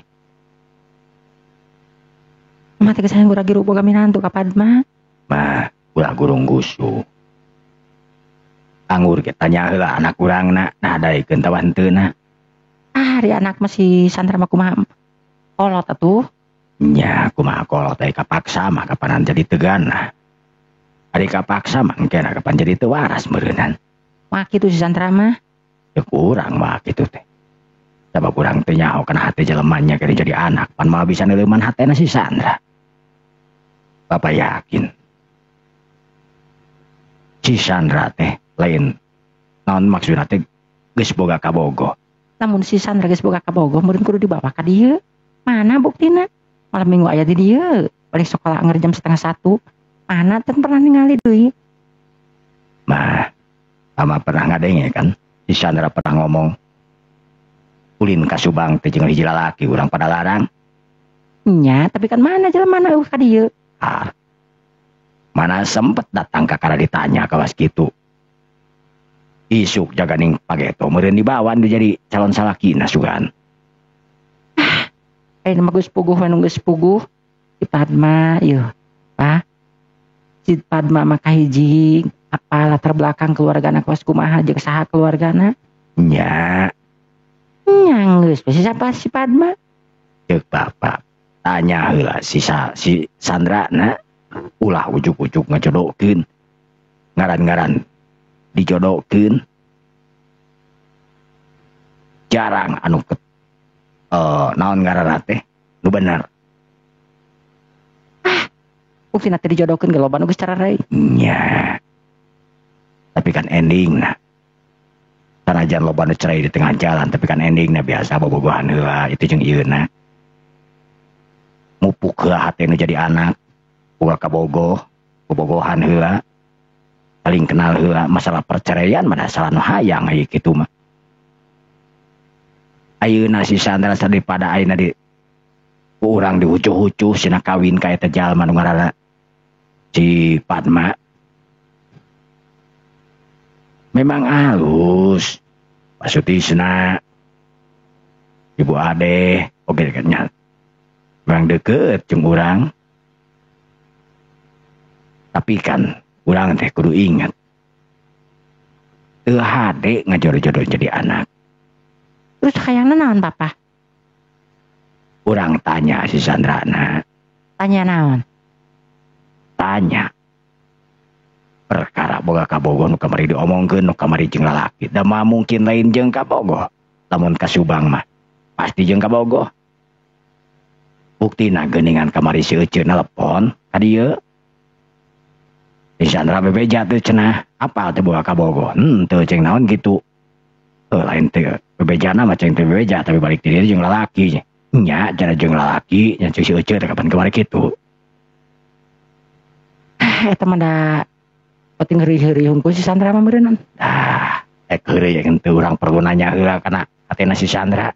Mama teh sayang gura giru boga minantu ka Padma. Mah, ulah gurung gusu. Anggur ge tanya heula anak urangna, nah daekeun tah henteuna. Ah, di anak masih Sandra mah kumaha kolot atuh. Nya kumaha kolot teh kapaksa mah kapanan jadi tegan nah. Ari kapaksa mah engke kapan jadi teu waras meureunnan. Mah kitu si Sandra mah. Ya kurang mah kitu teh. Sabab urang teh nyaho kana hate jelema nya keur jadi anak pan moal bisa neuleuman hatena si Sandra. Bapak yakin si Sandra teh lain naon maksudna teh geus boga kabogoh. Lamun si Sandra geus boga kabogoh meureun kudu dibawa ka dieu. Mana buktina? Malam minggu aya di dieu, balik sekolah anger jam 12:30. Mana teu pernah ningali deui. Mah, mama pernah ngadenge kan? Si Sandra pernah ngomong ulin ka Subang teh jeung hiji lalaki urang pada larang. Nya, tapi kan mana jelema mana eueuh ka dieu? Ah. Mana sempet datang ka kana ditanya kawas kitu. Isuk jaganing pageto meureun dibawa jadi calon salakina sugan. Ah, mah geus puguh we nu geus puguh. Si Padma ieu, Pak. Si Padma mah kahiji apa latar belakang keluargana kawas kumaha jeung saha keluargana? Nya. Nya geus we siapa si Padma? Ceuk bapak tanya heula si Sandra na ulah ujug-ujug ngajodohkeun. Ngaran-ngaran Dijodohkeun jarang anu naon ngaranna teh nu bener. Ah, buktina teh dijodohkeun ge loba nu geus cararai. Nya. Tapi kan endingna sanajan loba nu cerai di tengah jalan tapi kan endingna biasa bobogohan heula itu jeung ieuna. Mupuk heula hate nu jadi anak, boga kabogoh, bobogohan heula. Saling kenal heula masalah perceraian mah salah nu hayang aya kitu mah. Ayeuna si Sandra daripada ayeuna di urang dihucuh-hucuh sina kawin ka eta jalma nu ngaranna si Padma. Memang halus Pak Sutisna Ibu Ade oge nya memang deket jeung urang. Tapi kan urang teh kudu ingat teu hade ngajodoh-jodoh jadi anak. Terus hayangna naon Papa? Urang tanya si Sandra na. Tanya naon? Tanya perkara boga kabogoh nu kamari diomongkeun nu kamari jeung lalaki. Da mah mungkin lain jeung kabogoh. Lamun ka Subang mah pasti jeung kabogoh. Buktina geuningan kamari si Ece nelepon ka dieu. Si Sandra bebeja teh cenah, apal teh boga kabogoh. Teu ceng naon kitu. Lain teh bebejana mah ceng teh bebeja tapi balik ti dieu jeung lalaki. Nya cara jeung lalaki nya cek si Ece teh kapan kamari kitu. Eta mah da penting heureuy-heureuy hungkul si Sandra mah meureun. Ah, heureuy jeung teu urang perlu nanya heula kana hatena si Sandra.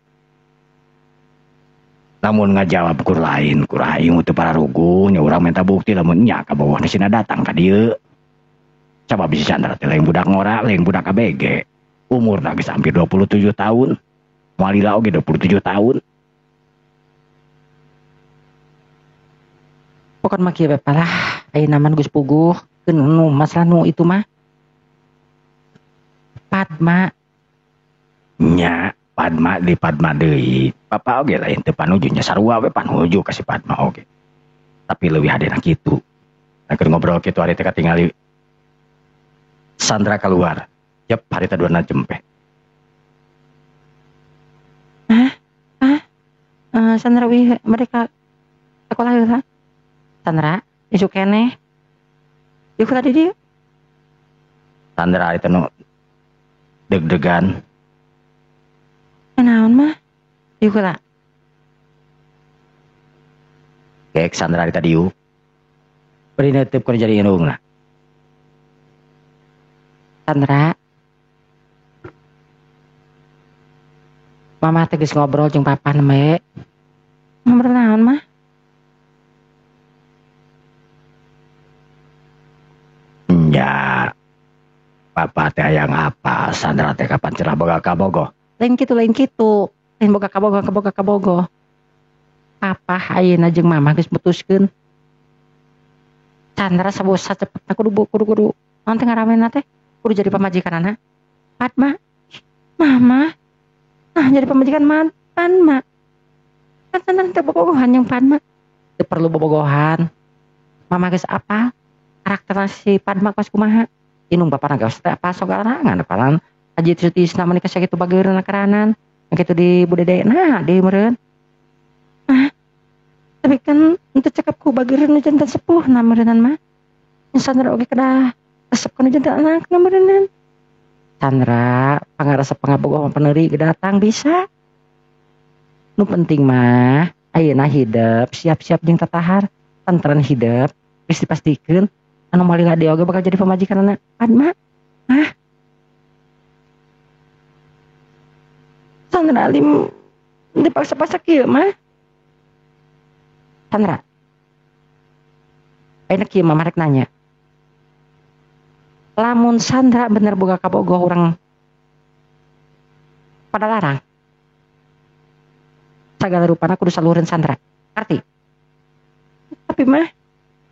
Lamun ngajawab kur lain, kur aing teu pararuguh nya urang minta bukti lamun nya ka bawah sina datang ka dieu. Sabab si Sandra teh lain budak ngora, lain budak ABG. Umurna geus hampir 27 tahun. Moal lila oge 27 tahun. Pokon mah kieu bae lah, ayeuna mah geus puguh keun nu masalah nu itu mah. Padma. Nya, Padma di Padma deui. Papa oge lain teu panuju nya sarua we panuju ka si Padma oge. Tapi leuwih hadena kitu. Nah, keur ngobrol kitu ari teh katingali Sandra keluar. Yep, harita duana jempe. Hah? Hah? Sandra wih mereka sekolah heula. Sandra, isuk keneh. Yuk tadi dia. Sandra itu nu deg-degan. Naon mah? Yuk lah. Kek Sandra tadi yuk. Beri netep keur jadi indungna. Sandra. Mama teh geus ngobrol jeung papa nembe. Ngobrol naon mah? Nya. Papa teh hayang apa? Sandra teh kapan cerah boga kabogoh? Lain kitu, lain kitu. Lain boga kabogoh, kaboga kabogoh. Papa ayeuna jeung mama geus mutuskeun. Sandra sabosa cepetna kudu kudu kudu. Naon teh ngaramena teh? Kudu jadi pamajikanana. Padma. Mama. Nah, jadi pamajikan Padma. Kan Sandra teh bobogohan jeung Padma. Teu perlu bobogohan. Mama geus apa? Karakter si Padma kos kumaha? Inung bapana geus teh apa sogarangan apalan Haji Sutisna menikah sakitu bageureuna keranan. Kitu di budede nah di meureun. Ah. Tapi kan henteu cekap ku bageureuna jantan sepuh na meureunnan mah. Sandra oge kedah resep kana jantan anakna meureunnan. Sandra pangaresep pangabogoh mah peneuri datang bisa. Nu penting mah ayeuna hidep siap-siap jeung tatahar, tentren hidep geus dipastikeun anu moal lila deui oge bakal jadi pamajikanana Padma. Hah? Sandra alim dipaksa-paksa kieu mah. Sandra. Ayeuna kieu mah rek nanya. Lamun Sandra bener boga kabogoh urang pada larang. Sagala rupana kudu salureun Sandra. Ngerti? Tapi mah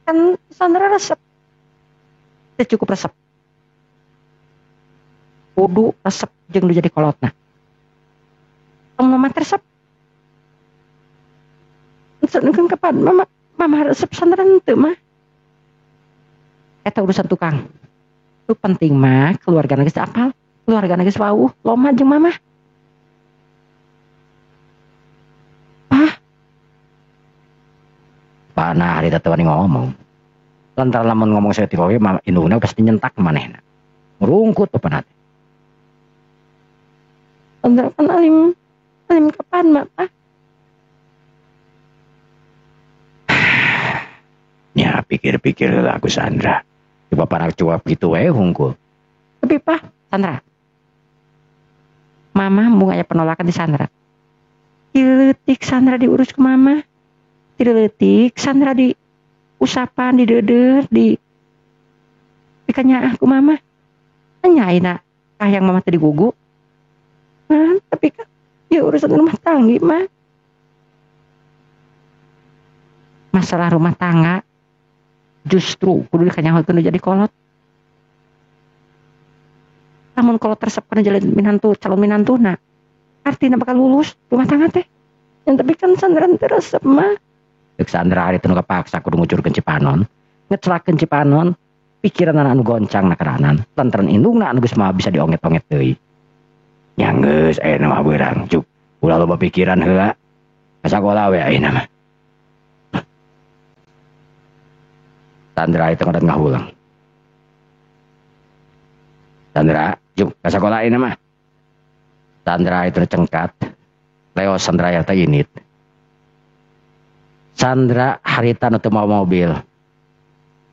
kan Sandra resep. Teu cukup resep. Kudu resep jeung nu jadi kolotna. Mama resep. Sedengkeun ka Padma, mama resep Sandra henteu mah. Eta urusan tukang. Nu penting mah keluarga geus apal, keluarga geus wawuh, loma jeung mama. Pah. Panah harita teh wani ngomong. Lantaran lamun ngomong saeutik oge indungna pasti nyentak manehna. Ngurungkut papanah teh. Sandra kan alim kapan mak Pak? Ya pikir-pikir lah aku Sandra. Coba panak cuap gitu we hungkul. Tapi Pak, Sandra. Mama mau aya penolakan di Sandra. Diletik Sandra diurus ke mama. Diletik Sandra di usapan, di deder, di pikanyaah ku mama. Nya ayeuna kahayang mama teh digugu. Nah, tapi kan ya urusan rumah tangga mah. Masalah rumah tangga justru kudu dikanyahokeun jadi kolot. Lamun kolot resep kana jalan minantu, calon minantuna, artinya bakal lulus rumah tangga teh. Yang tapi kan Sandra teu resep mah. Ceuk Sandra hari teu kapaksa kudu ngucurkeun Cipanon, ngecelakeun Cipanon, pikiran anu goncang na keranan, lantaran indungna anu geus mah bisa dionget-onget deui. Nya geus ayeuna mah beurang cuk, ulah loba pikiran heula. Ka sakola we ayeuna mah. Sandra itu ngotot ngahulang. Sandra, juk ka sakola ayeuna mah. Sandra itu cengkat. Leo Sandra ya teh init. Sandra harita nu teu mawa mobil.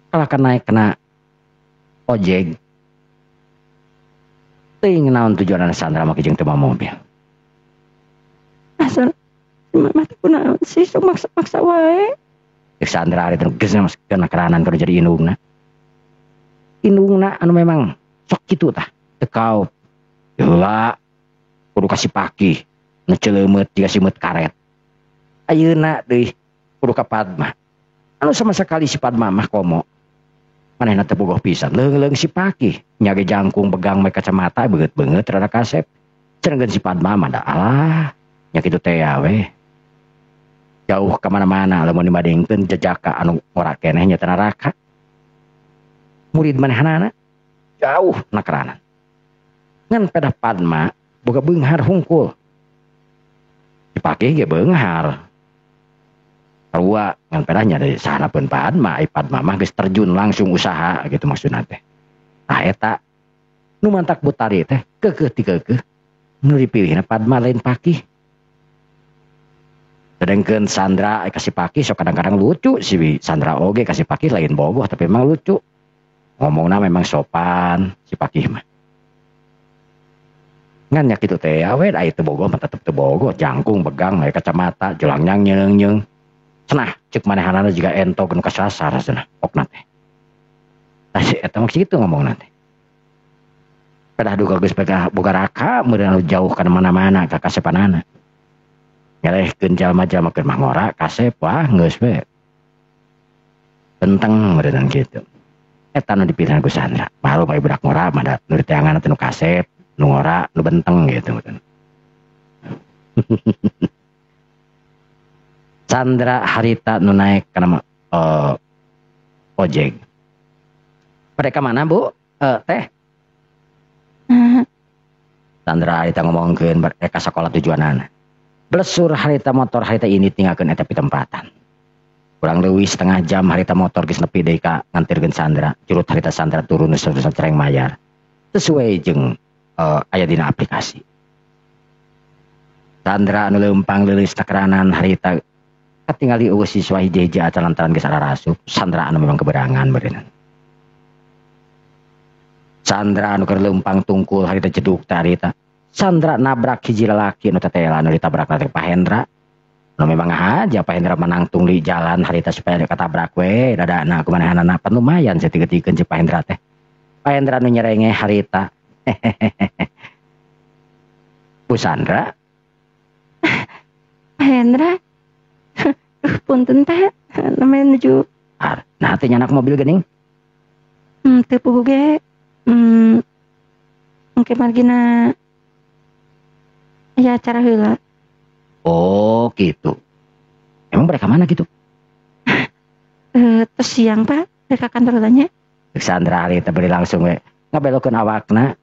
Kalah naik kena ojek. Teuing naon tujuanna Sandra make jeung teu mawa mobil. Asal mama teh kunaon sih sok maksa-maksa wae. Ceuk Sandra harita geus masukkeun keranan kudu jadi indungna. Indungna anu memang sok kitu tah, teu kaop. Heula kudu kasih pakih, nu ceuleumeup jiga simeut karet. Ayeuna deui kudu ka Padma. Anu sama sekali si Padma mah komo. Manehna teu bogoh pisan, leung-leung si pakih, nya ge jangkung begang make kacamata beungeut-beungeut rada kasep. Cenah si Padma mah da alah, nya kitu teh we. Jauh ka mana-mana lamun dibandingkeun jejaka anu ngora keneh nya teh neraka. Murid manehanana jauh nakeranan. Ngan pedah Padma boga beunghar hungkul. Dipake ge beunghar. Sarua ngan pedahnya dari sahanapeun Padma, ai Padma mah geus terjun langsung usaha gitu maksudna teh. Tah eta nu mantak Butari teh keukeuh ti keukeuh nu dipilihna Padma lain pakih. Sedangkan Sandra kasih pakih sok kadang-kadang lucu si Sandra oge kasih pakih lain bogoh tapi memang lucu. Ngomongna memang sopan si pakih mah. Ngan nya kitu teh we da teu bogoh mah tetep teu bogoh, jangkung begang make kacamata jelang nyang nyeung. Cenah ceuk manehanana jiga entog nu kasasar cenah okna teh. Tah si eta mah kitu ngomongna teh. Pedah duka geus boga raka meureun jauh kana mana-mana ka kasepanana. Ngelehkeun jalma-jalma keur mah ngora kasep wah geus we. Benteng meureun kitu. Eta nu dipilih ku Sandra. Malu bae budak ngora mah da nu diteangan teh nu kasep, nu ngora, nu benteng gitu meureun. Sandra harita nu naik kana ojek. Mereka mana Bu? Teh. Sandra harita ngomongkeun mereka sekolah tujuanana. Blesur harita motor harita ini tinggalkeun eta pitempatan. Kurang leuwih setengah jam harita motor geus nepi deui ka ngantirkeun Sandra. Curut harita Sandra turun geus cereng mayar. Sesuai jeung aya dina aplikasi. Sandra anu leumpang leulis takeranan harita katingali eueuh siswa hiji-hiji acan lantaran geus ararasup. Sandra anu memang keberangan beureunan. Sandra anu keur leumpang tungkul harita jeduk teh harita. Sandra nabrak hiji lalaki nu tetela nu ditabrak teh Pak Hendra. Nu memang aja Pak Hendra menangtung di jalan harita supaya katabrak we dadana kumanehanana pan lumayan saeutik-eutikeun si Pak Hendra teh. Pak Hendra nu nyerenge harita. Bu Sandra. Pak Hendra. Punten teh namanya nuju. Nah teh nyanak mobil geuning. Teu puguh ge. Engke margina ya acara heula. Oh gitu. Emang mereka mana gitu? Terus siang Pak, mereka kantor heula nya. Sandra hari teh beri langsung we. Ngabelokeun awakna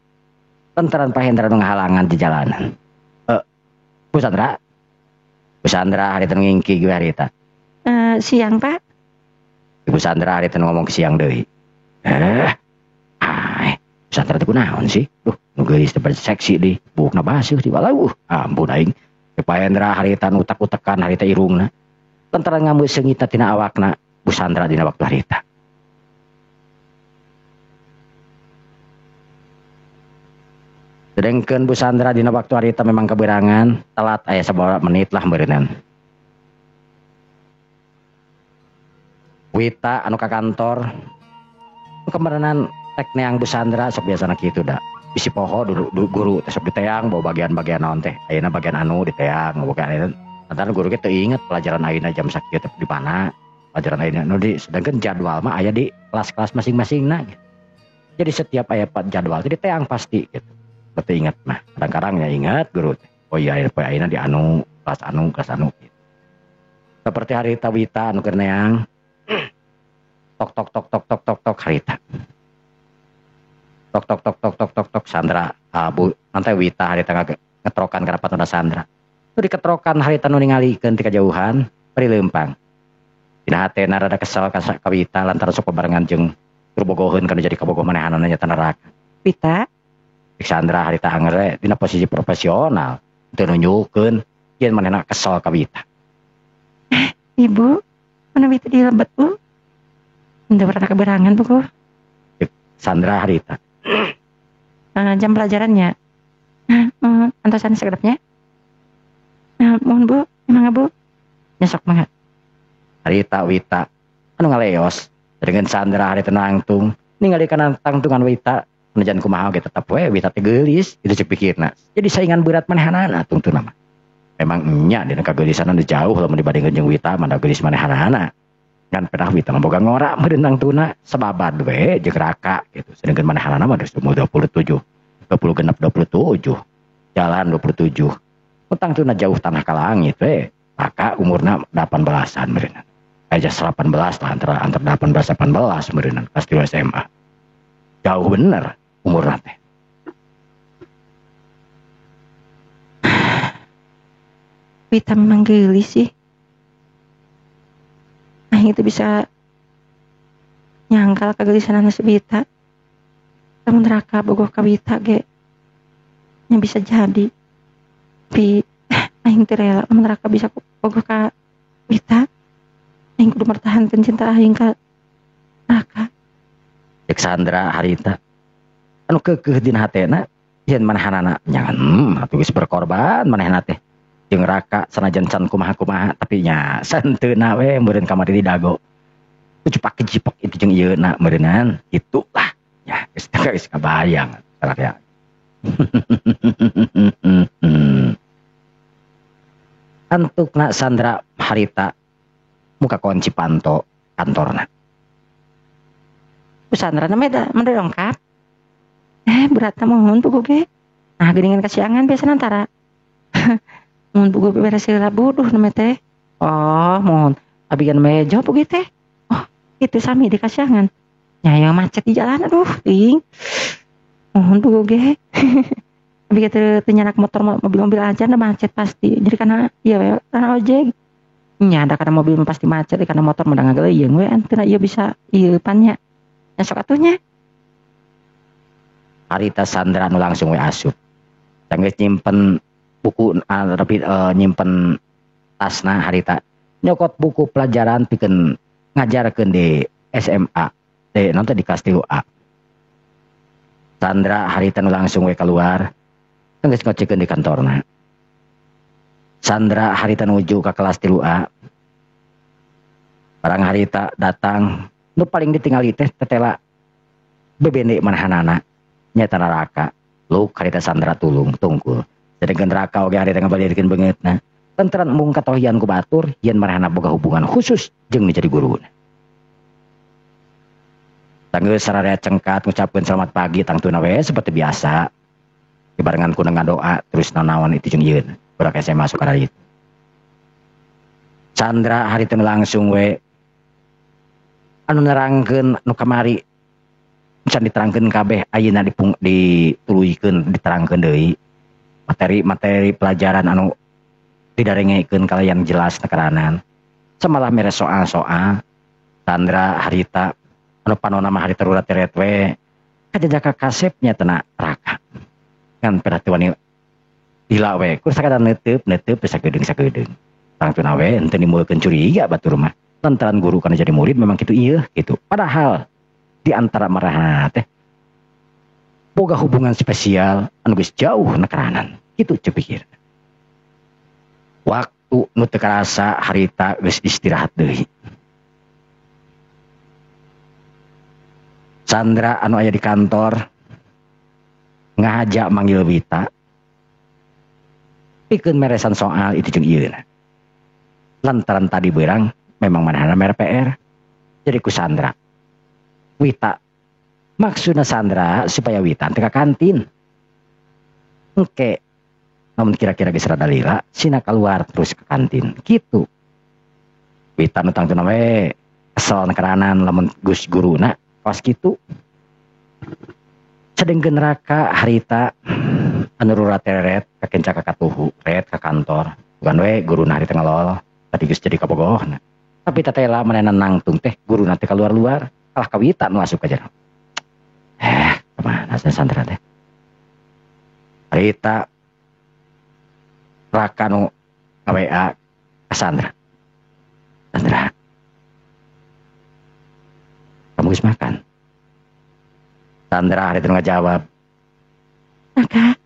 lantaran Pak Hendra nu ngahalangan di jalanan. Bu Sandra. Bu Sandra harita ngingki gue harita. Siang Pak. Ibu Sandra harita ngomong siang deui. Bu Sandra teh kunaon sih? Duh, nu geulis teh seksi deui. Buukna baseuh di walau. Ampun aing. Pak Hendra harita nu utak-utekan harita irungna. Lantaran ngambil seungitna tina awakna Bu Sandra dina waktu harita. Sedengkeun Bu Sandra dina waktu harita memang keberangan telat aya sabaraha menit lah meureunnan. Wita anu ka kantor kemerenan tek neang Bu Sandra sok biasana kitu da. Bisi poho guru teh sok diteang bawa bagian-bagian naon teh. Ayeuna bagian anu diteang bagian ayeuna. Lantaran guru ge teu inget pelajaran ayeuna jam sakieu teh di mana. Pelajaran ayeuna nu di sedangkan jadwal mah aya di kelas-kelas masing-masingna gitu. Jadi setiap aya jadwal teh diteang pasti gitu. Berarti ingat mah, kadang-kadang ya ingat guru. Oh iya, ayeuna di anu, kelas anu gitu. Seperti harita Wita anu keur neang. Tok tok tok tok tok tok tok harita. Tok tok tok tok tok tok tok Sandra, Bu, nanti Wita harita ngetrokan kana patuna Sandra. Nu diketrokan harita nu ningalikeun ti kajauhan, bari leumpang. Dina hatena rada kesel ka Wita lantaran sok babarengan jeung bobogoheun kana jadi kabogoh manehanana nya neraka. Wita Sandra harita angere dina posisi profesional teu nunjukeun yen manehna kesel ka Wita. Ibu, mana Wita di lebet Bu? Henteu pernah keberangan buku. Sandra harita. Jam pelajarannya. Antosan sekedapnya. Mohon Bu, emang Bu? Nyesok banget. Harita Wita anu ngaleos dengan Sandra harita nangtung ningali kana tangtungan Wita. Menajan kumaha ge tetep we Wita teh geulis itu cek pikirna. Jadi saingan berat manehanana tungtuna mah. Memang nya dina kageulisan jauh lamun dibandingkeun jeung Wita mah geulis manehanana. Ngan pedah Wita mah boga ngora meureun tangtuna sababad we jeung Raka gitu. Sedangkan manehanana mah geus umur 27, 20 genep 27. Jalan 27. Mun tangtuna jauh tanah ka langit we. Raka umurna 18-an meureun. Aja 18 lah antara 18 18 meureun kelas 2 SMA. Jauh bener umurna teh. Wita memang geulis sih. Aing itu bisa nyangkal kegelisahan si Wita. Lamun Raka bogoh ka Wita ge nya bisa jadi. Tapi aing teu rela lamun Raka bisa bogoh ka Wita. Aing kudu mertahankeun cinta aing ka Raka. Cek Sandra harita anu keukeuh dina hatena yen manehanana nyangan atuh geus berkorban manehna teh jeung Raka sanajan can kumaha-kumaha tapi nya santeuna we meureun kamari di dago kucupak kejipok itu jeung ieuna meureunnan itulah ya geus geus kabayang sararea. Antukna Sandra harita muka kunci panto kantorna. Bu Sandra namanya mah lengkap. Berat mohon buku ge. Nah geuningan kasiangan biasa antara. Mohon buku beres heula buduh namanya teh. Oh, mohon. Abi kan meja buku teh. Oh, itu sami di kasiangan. Nya yang macet di jalan aduh, ting. Mohon buku ge. Abi teu nyanak motor mobil-mobil aja na macet pasti. Jadi karena iya karena ojek. Nya ada karena mobil pasti macet karena motor mah ngageleung we antena ieu bisa ieu pannya. Nya sok atuh nya. Harita Sandra nu langsung we asup. Sanggeus nyimpen buku tapi nyimpen tasna harita. Nyokot buku pelajaran pikeun ngajarkeun di SMA. Di nanti di kelas 3A. Sandra harita nu langsung we keluar. Sanggeus ngocikeun di kantorna. Sandra harita nuju ka kelas 3A. Barang harita datang nu paling ditingali teh tetela bebende manehanana. Nyata neraka lu harita Sandra tulung tungkul sedangkan neraka oge harita ngabalirkeun beungeutna lantaran embung katohian ku batur yen manehna boga hubungan khusus jeung nu jadi guruna. Sanggeus sararea cengkat ngucapkeun selamat pagi tangtuna we seperti biasa dibarengan ku ngadoa terus nanaon itu jeung ieu budak SMA masuk ka ditu. Sandra harita langsung we anu nerangkeun nu kamari Can diterangkeun kabeh ayeuna dituluykeun diterangkeun deui materi-materi pelajaran anu didarengekeun kalayan jelas nekeranan. Samalah mere soal-soal Sandra harita anu panona mah harita rurat teret we kajajaka kasepnya tena Raka. Ngan perhatian lila we kur sakadar neuteup sakedeung-sakedeung. Tangtuna we henteu nimbulkeun curiga batur mah. Lantaran guru kana jadi murid memang kitu ieu gitu. Padahal di antara marahana teh boga hubungan spesial anu geus jauh nekeranan. Kitu ceu pikir. Waktu nu teu karasa harita geus istirahat deui. Sandra anu aya di kantor ngahaja manggil Wita pikeun meresan soal itu jeung ieu. Lantaran tadi beurang memang manehna mere PR jadi ku Sandra Wita maksudna Sandra supaya Wita teu ka kantin engke namun kira-kira geus rada lila sina keluar terus ke kantin kitu. Wita nu tangtuna we kesel nekeranan lamun geus guruna pas kitu. Sedengkeun Raka harita anu rurat teret kakenca ka katuhu ret ka kantor bukan we guruna harita ngelol tadi geus jadi kabogohna tapi tatela manehna nangtung teh guruna teh kaluar-luar kalah ka Wita nu asup ka jero. Kemana Sandra teh harita Raka nu nga-WA ka Sandra. Sandra, kamu geus makan? Sandra hari itu ngajawab. Raka,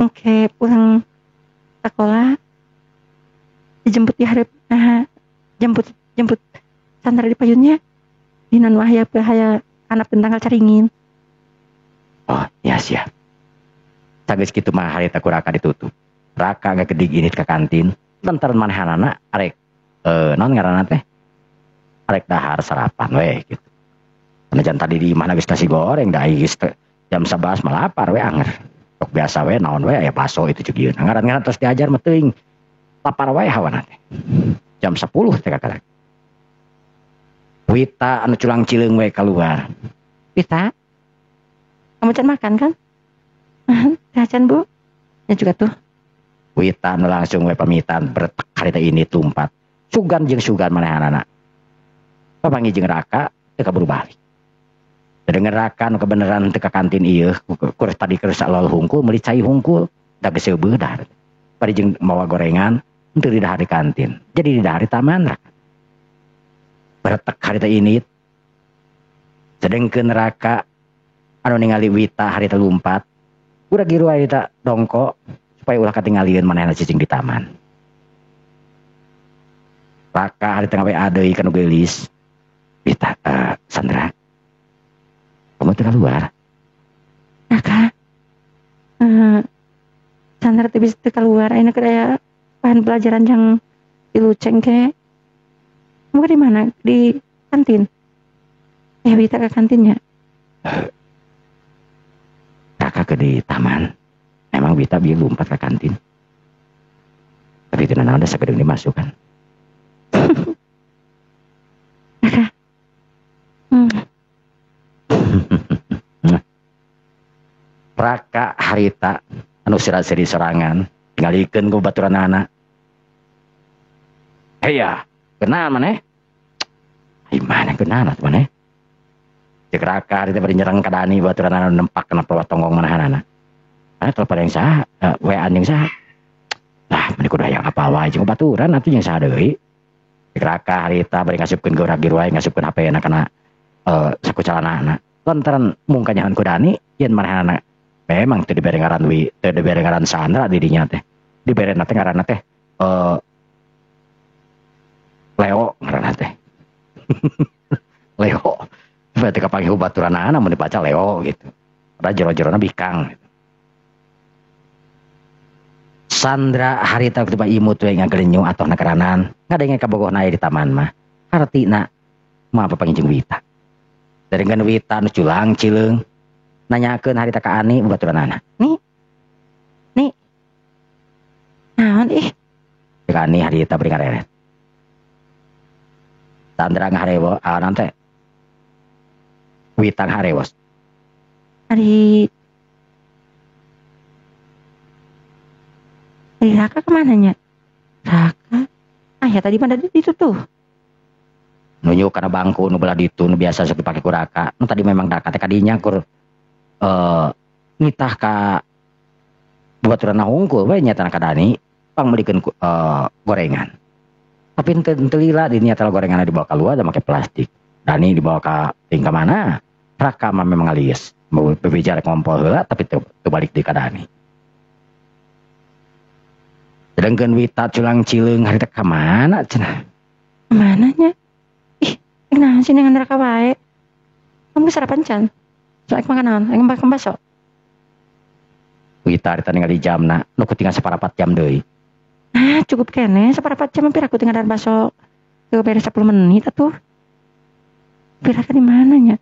oke, pulang sekolah dijemput di hari, nah, jemput Sandra di payunnya di non wahya bahaya anak tentang caringin. Oh ya siap. Sageus kitu mah harita ku Raka ditutup. Raka ngagedig ini ke kantin lantaran manehanana arek naon ngaranna teh arek dahar sarapan we gitu. Sanajan tadi di mana geus nasi goreng da geus jam 11 mah lapar we anger. Sok biasa we naon we aya baso itu jeung ieu. Ngaran-ngaran terus diajar mah teuing. Lapar wae hawana teh. Jam 10 teh kakalak. Wita anu culang cileung we keluar. Wita, kamu can makan kan? Can Bu. Ya juga tuh. Wita anu langsung we pamitan bertek harita ini tumpat. Sugan jeung sugan manehanana. Papanggih jeung Raka teu kaburu balik. Denger Raka nu kebeneran teu ka kantin ieu kur tadi keur salol hungkul meuli cai hungkul da geus seubeuh dahar. Bari jeung mawa gorengan henteu di dahar di kantin. Jadi di dahar di taman Raka. Beretek harita ini. Sedengkeun Raka anu ningali Wita harita lumpat. Urang giru harita dongko supaya ulah katingalieun manehna cicing di taman. Raka harita ngawe deui ka nu geulis. Wita, Sandra, kamu teu keluar? Raka, Sandra teu bisa teu keluar. Ayeuna keur aya bahan pelajaran yang diluceng ke. Kamu di mana? Di kantin. Wita ke kantinnya. Raka ke di taman. Memang Wita bieu lompat ke kantin. Tapi itu nanaon da sakedeung dimasukkan. Raka. Raka harita anu sira-siri sorangan tingalikeun ku baturanana. Heya, kenal maneh? Ai mana kenal atuh maneh? Cek Raka harita bari nyerang ka Dani baturanana nempak kana pawatonggong manahanana. Mana telepon yang saha, WA-an yang saha. Lah, meni kudu hayang apa wae jeung baturan atuh jeung saha deui. Cek Raka harita bari ngasupkeun geura-geura wae ngasupkeun HP-na kana saku calanana. Lantaran mung kanyahan ku Dani yen marahanana memang teu dibere ngaran Wi, teu dibere ngaran Sandra di dinya teh. Dibere na teh ngaranna teh Leo ngaranna teh. Leo. Berarti kapanggih baturanana mun dibaca Leo gitu. Padahal jero-jerona bikang gitu. Sandra harita tiba imut we ngagelenyu atoh nakeranan ngadenge kabogohna aya di taman mah. Hartina mah papanggih jeung Wita. Dengan Wita nu culang cileung nanyakeun harita ka Ani baturanana. Nih. Nih. Naon ih? Cek Ani harita bari ngareret. Sandra ngaharewo nanti Wita ngaharewos. Ari Raka kemana nya? Raka? Ah ya tadi mana itu tuh. Nunjuk karena bangku nu belah ditu nu biasa sok dipake ku Raka. Nu tadi memang Raka teh kadinya kur nitah ka baturan hungkul we nya tanah ka Dani pangmeulikeun gorengan. Tapi henteu lila di nya teh gorengan dibawa keluar da make plastik. Dani dibawa ka ting ka mana? Raka mah memang ngalies. Mau bebeja rek ngompol heula tapi teu balik deui ka Dani. Sedangkan Wita culang cileung harita ka mana cenah? Mana nya? Ih, naon sih dengan Raka wae? Kamu sarapan can? Sok ek makan naon? Ek makan bakso. Wita harita ningali jamna, nu tinggal saparapat jam deui. Ah, cukup keneh saparapat jam hampir aku tinggal bakso. Teu beres 10 menit atuh. Pira ka di mana nya?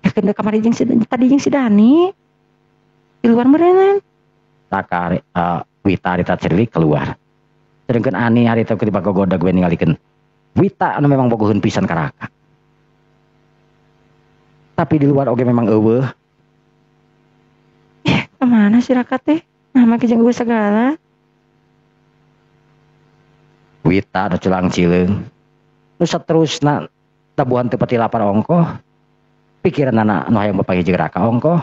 Ya keun kamari jeung si tadi jeung si Dani. Di luar meureunnan. Raka Wita harita cerilik keluar. Sedangkan Ani harita keur dibagogodag we ningalikeun Wita anu memang bogoheun pisan ka Raka. Tapi di luar oge memang eueuh. Kemana si Raka teh? Nah make jeung eueuh segala. Wita nu culang cileung. Nu saterusna tabuhan teu pati lapar ongkoh. Pikiranana nu hayang bapanggih jeung Raka ongkoh.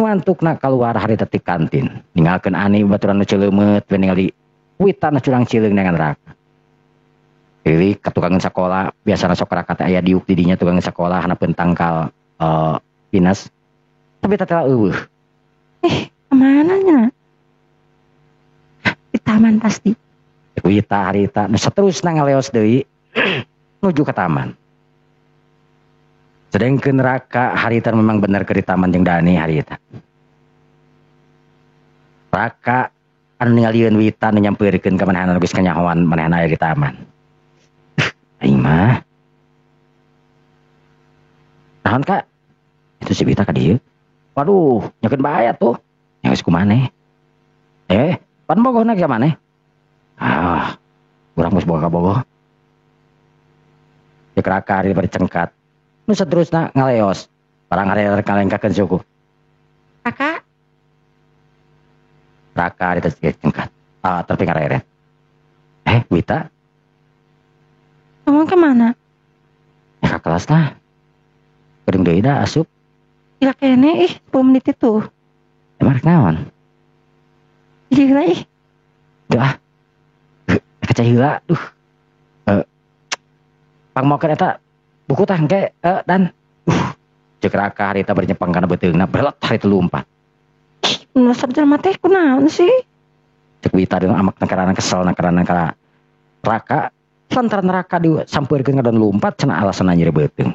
Ngantukna keluar harita ti kantin. Ninggalkeun Ani baturan nu ceuleumeuet we ningali Wita nu culang cileung dengan Raka. Lilik ka tukangeun sakola, biasana sok Raka teh aya diuk di dinya tukangeun sakola hanapeun tangkal pinus. Tapi tatela eueuh. Kemana nya? Di taman pasti. Wita harita nu saterusna ngaleos deui nuju ka taman. Sedangkan Raka harita memang bener ke di taman jeung Dani harita. Raka anu ningalieun Wita nu nyampeurkeun ka manehna geus kanyahoan manehna aya di taman. Aing mah. Naon Kak? Itu si Wita ka dieu. Waduh, nyakeun bahaya tuh. Nya geus kumaneh? Pan bogohna ka maneh? Ah, urang geus boga kabogoh. Ceuk Raka harita bari cengkat. Nu saterusna ngaleos. Barang hari kalengkakeun suku. Raka. Raka harita cengkat. Ah, tapi ngareret. Wita. Kamu kemana? Ya ka kelas lah. Geuning deui da asup. Gila kene ih, 10 menit itu. Emang rek naon? Gila ih. Duh ah. Kaca heula, duh. Pangmokeun eta buku tah engke dan ceuk Raka harita bari nyepeng kana beuteungna belet harita lumpat. Nu jelema teh kunaon sih? Ceuk Wita jeung amak karana kesel karana ka Raka lantaran Raka disampeurkeun ngadon lumpat cenah alasanna nyeri beuteung.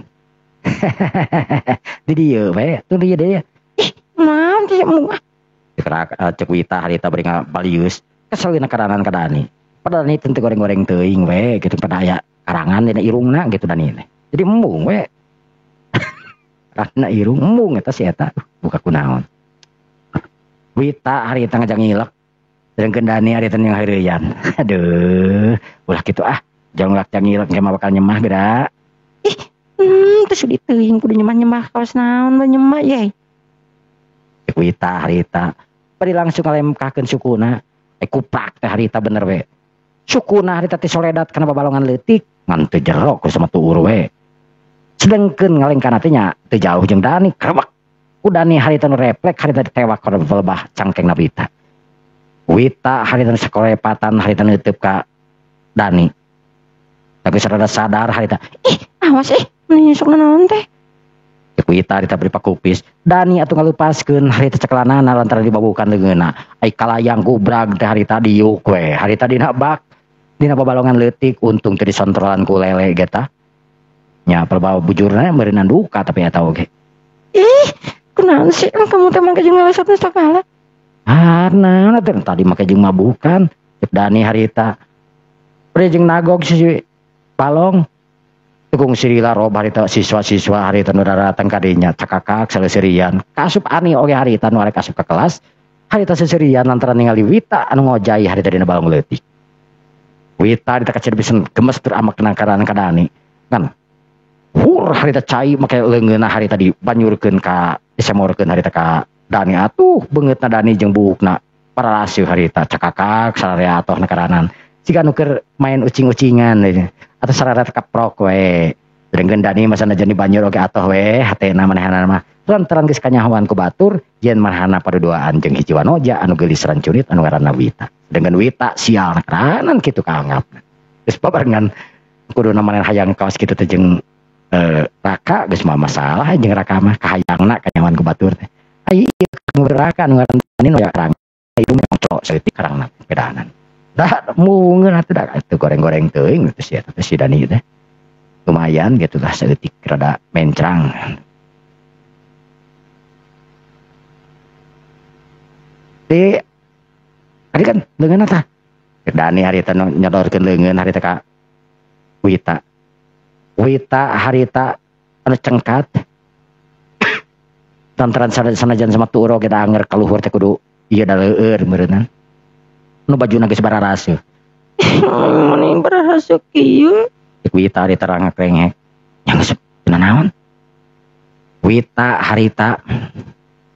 Di dieu we, tuh dieu deui. Ih, naon sih mu? Ceuk Raka ceuk Wita harita bari ngabalius kesel dina karanan ka Dani. Padahal Dani teu goreng-goreng teuing we kitu pada aya karangan dina irungna gitu Dani teh. Jadi embung we. Karena irung embung eta si eta buka kunaon. Wita harita ngajang ngilek. Sedangkan Dani harita yang heureuyan. Aduh, ulah kitu ah. Jangan ulah jang ngilek engke mah bakal nyemah geura. Ih, teu sudi teuing kudu nyemah-nyemah kaos naon we nyemah ye. Wita harita bari langsung ngalemkahkeun sukuna. Kuprak teh harita bener we. Sukuna harita teh soledat kana babalongan leutik ngan teu jero ku sama tuur we. Sedengkeun ngalengkana teh nya teu jauh jeung Dani krebek. Ku Dani harita nu reflek harita ditewak kana lebah cangkengna Wita. Wita harita nu sakorepatan harita neuteub ka Dani. Tapi sarada sadar harita, ih, awas ih, nyusuk naon teh. Wita harita bari pakupis. Dani atuh ngalupaskeun harita cekelanana lantaran dibabukan leungeunna. Ai kalayang gubrag teh harita diuk we. Harita dina bak dina babalongan leutik untung teu disontrolan ku lele ge tah. Nya perbawa bujurna meureunnan duka tapi eta oge. Ih, kunaon sih kamu teh mangke jeung ngalesotna sagala. Ah, naon atuh tadi make jeung mabukan. Cek Dani harita. Bari jeung nagog si Balong. Tukung sirila rob harita siswa-siswa harita nu daratang ka dinya cakakak saleuserian. Kaasup Ani oge harita nu arek asup ka kelas. Harita seserian lantaran ningali Wita anu ngojai harita dina balong leutik. Wita harita kacida pisan gemes tur amak nangkaran ka Dani. Kan hur harita cai make leungeunna harita dibanyurkeun ka disemorkeun harita ka Dani atuh beungeutna Dani jeung buukna pararaseuh harita cakakak sararea atoh nakaranan. Siga nu keur main ucing-ucingan atau sararea kaprok we. Sedengkeun Dani mah sanajan dibanyur oge atoh we hatena manehna mah. Lantaran geus kanyahoan ku batur yen manehna paduduaan jeung hiji wanoja anu geulis rancunit anu ngaranna Wita. Sedengkeun Wita sial nakaranan kitu kaanggapna. Geus babarengan kuduna manehna hayang kawas kitu teh jeung Raka geus mah masalah jeung Raka mah kahayangna kanyahoan ku batur teh. Ai ieu Raka anu ngaranna Dani nu karang ieu mah cok saeutik karangna pedanan. Dah mungeun atuh da teu goreng-goreng teuing teh sia teh si Dani teh. Lumayan gitu lah saeutik rada mencrang. Di tadi kan leungeunna tah. Dani harita nyodorkeun leungeun harita ka Wita. Wita harita anu cengkat. Lantaran sanajan sama tuur oge da anger kaluhur teh kudu ieu da leueur meureunnan. Nu bajuna geus bararaseuh. Meni bararaseuh kieu. Wita harita rangak rengek. Nya geus naon? Wita harita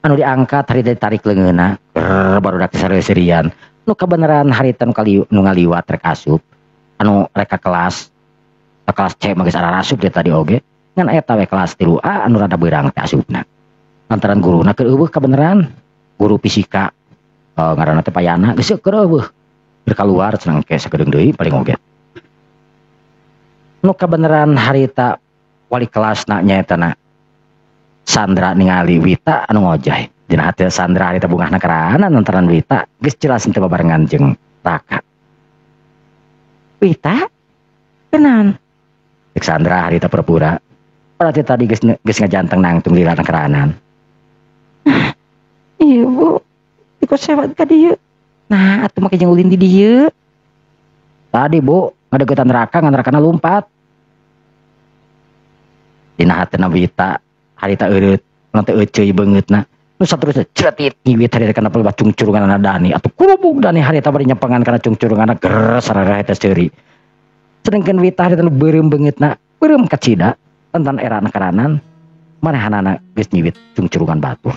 anu diangkat harita ditarik leungeunna, barudak sareuserian. Nu kabeneran harita nu kali nu ngaliwat rek asup, anu rek ka kelas C mah geus ararasup dia tadi oge. Ngan eta we kelas 3A anu rada beurang teh asupna. Lantaran guruna keur eueuh kabeneran, guru fisika ngaranna teh Payana geus keur eueuh. Keur kaluar cenah engke sakedeung deui paling oge. Nu kabeneran harita wali kelasna nyaeta na Sandra ningali Wita anu ngojay. Dina hati Sandra harita bungahna karanan lantaran Wita geus jelas henteu babarengan jeung Raka. Wita? Kenan? Cek Sandra harita pura-pura. Berarti tadi geus ngajanteng nangtung lila karanan. Iya bu, ikut sewat ka dieu. Nah, atuh make jeung ulin di dieu. Tadi bu, ngadeukeutan Raka, ngan Rakana lumpat. Dina hatena Wita harita eureut, nu teh euceuy beungeutna. Nu saterusna ceretit nyiwit harita kana pelebah cungcurunganna Dani. Atuh kurubug Dani harita bari nyepengan kana cungcurunganna ger sararea eta seuri. Sedengkeun Wita harita nu beureum beungeutna, beureum kacida lantaran era karanan manehanana geus nyiwit cungcurungan batur.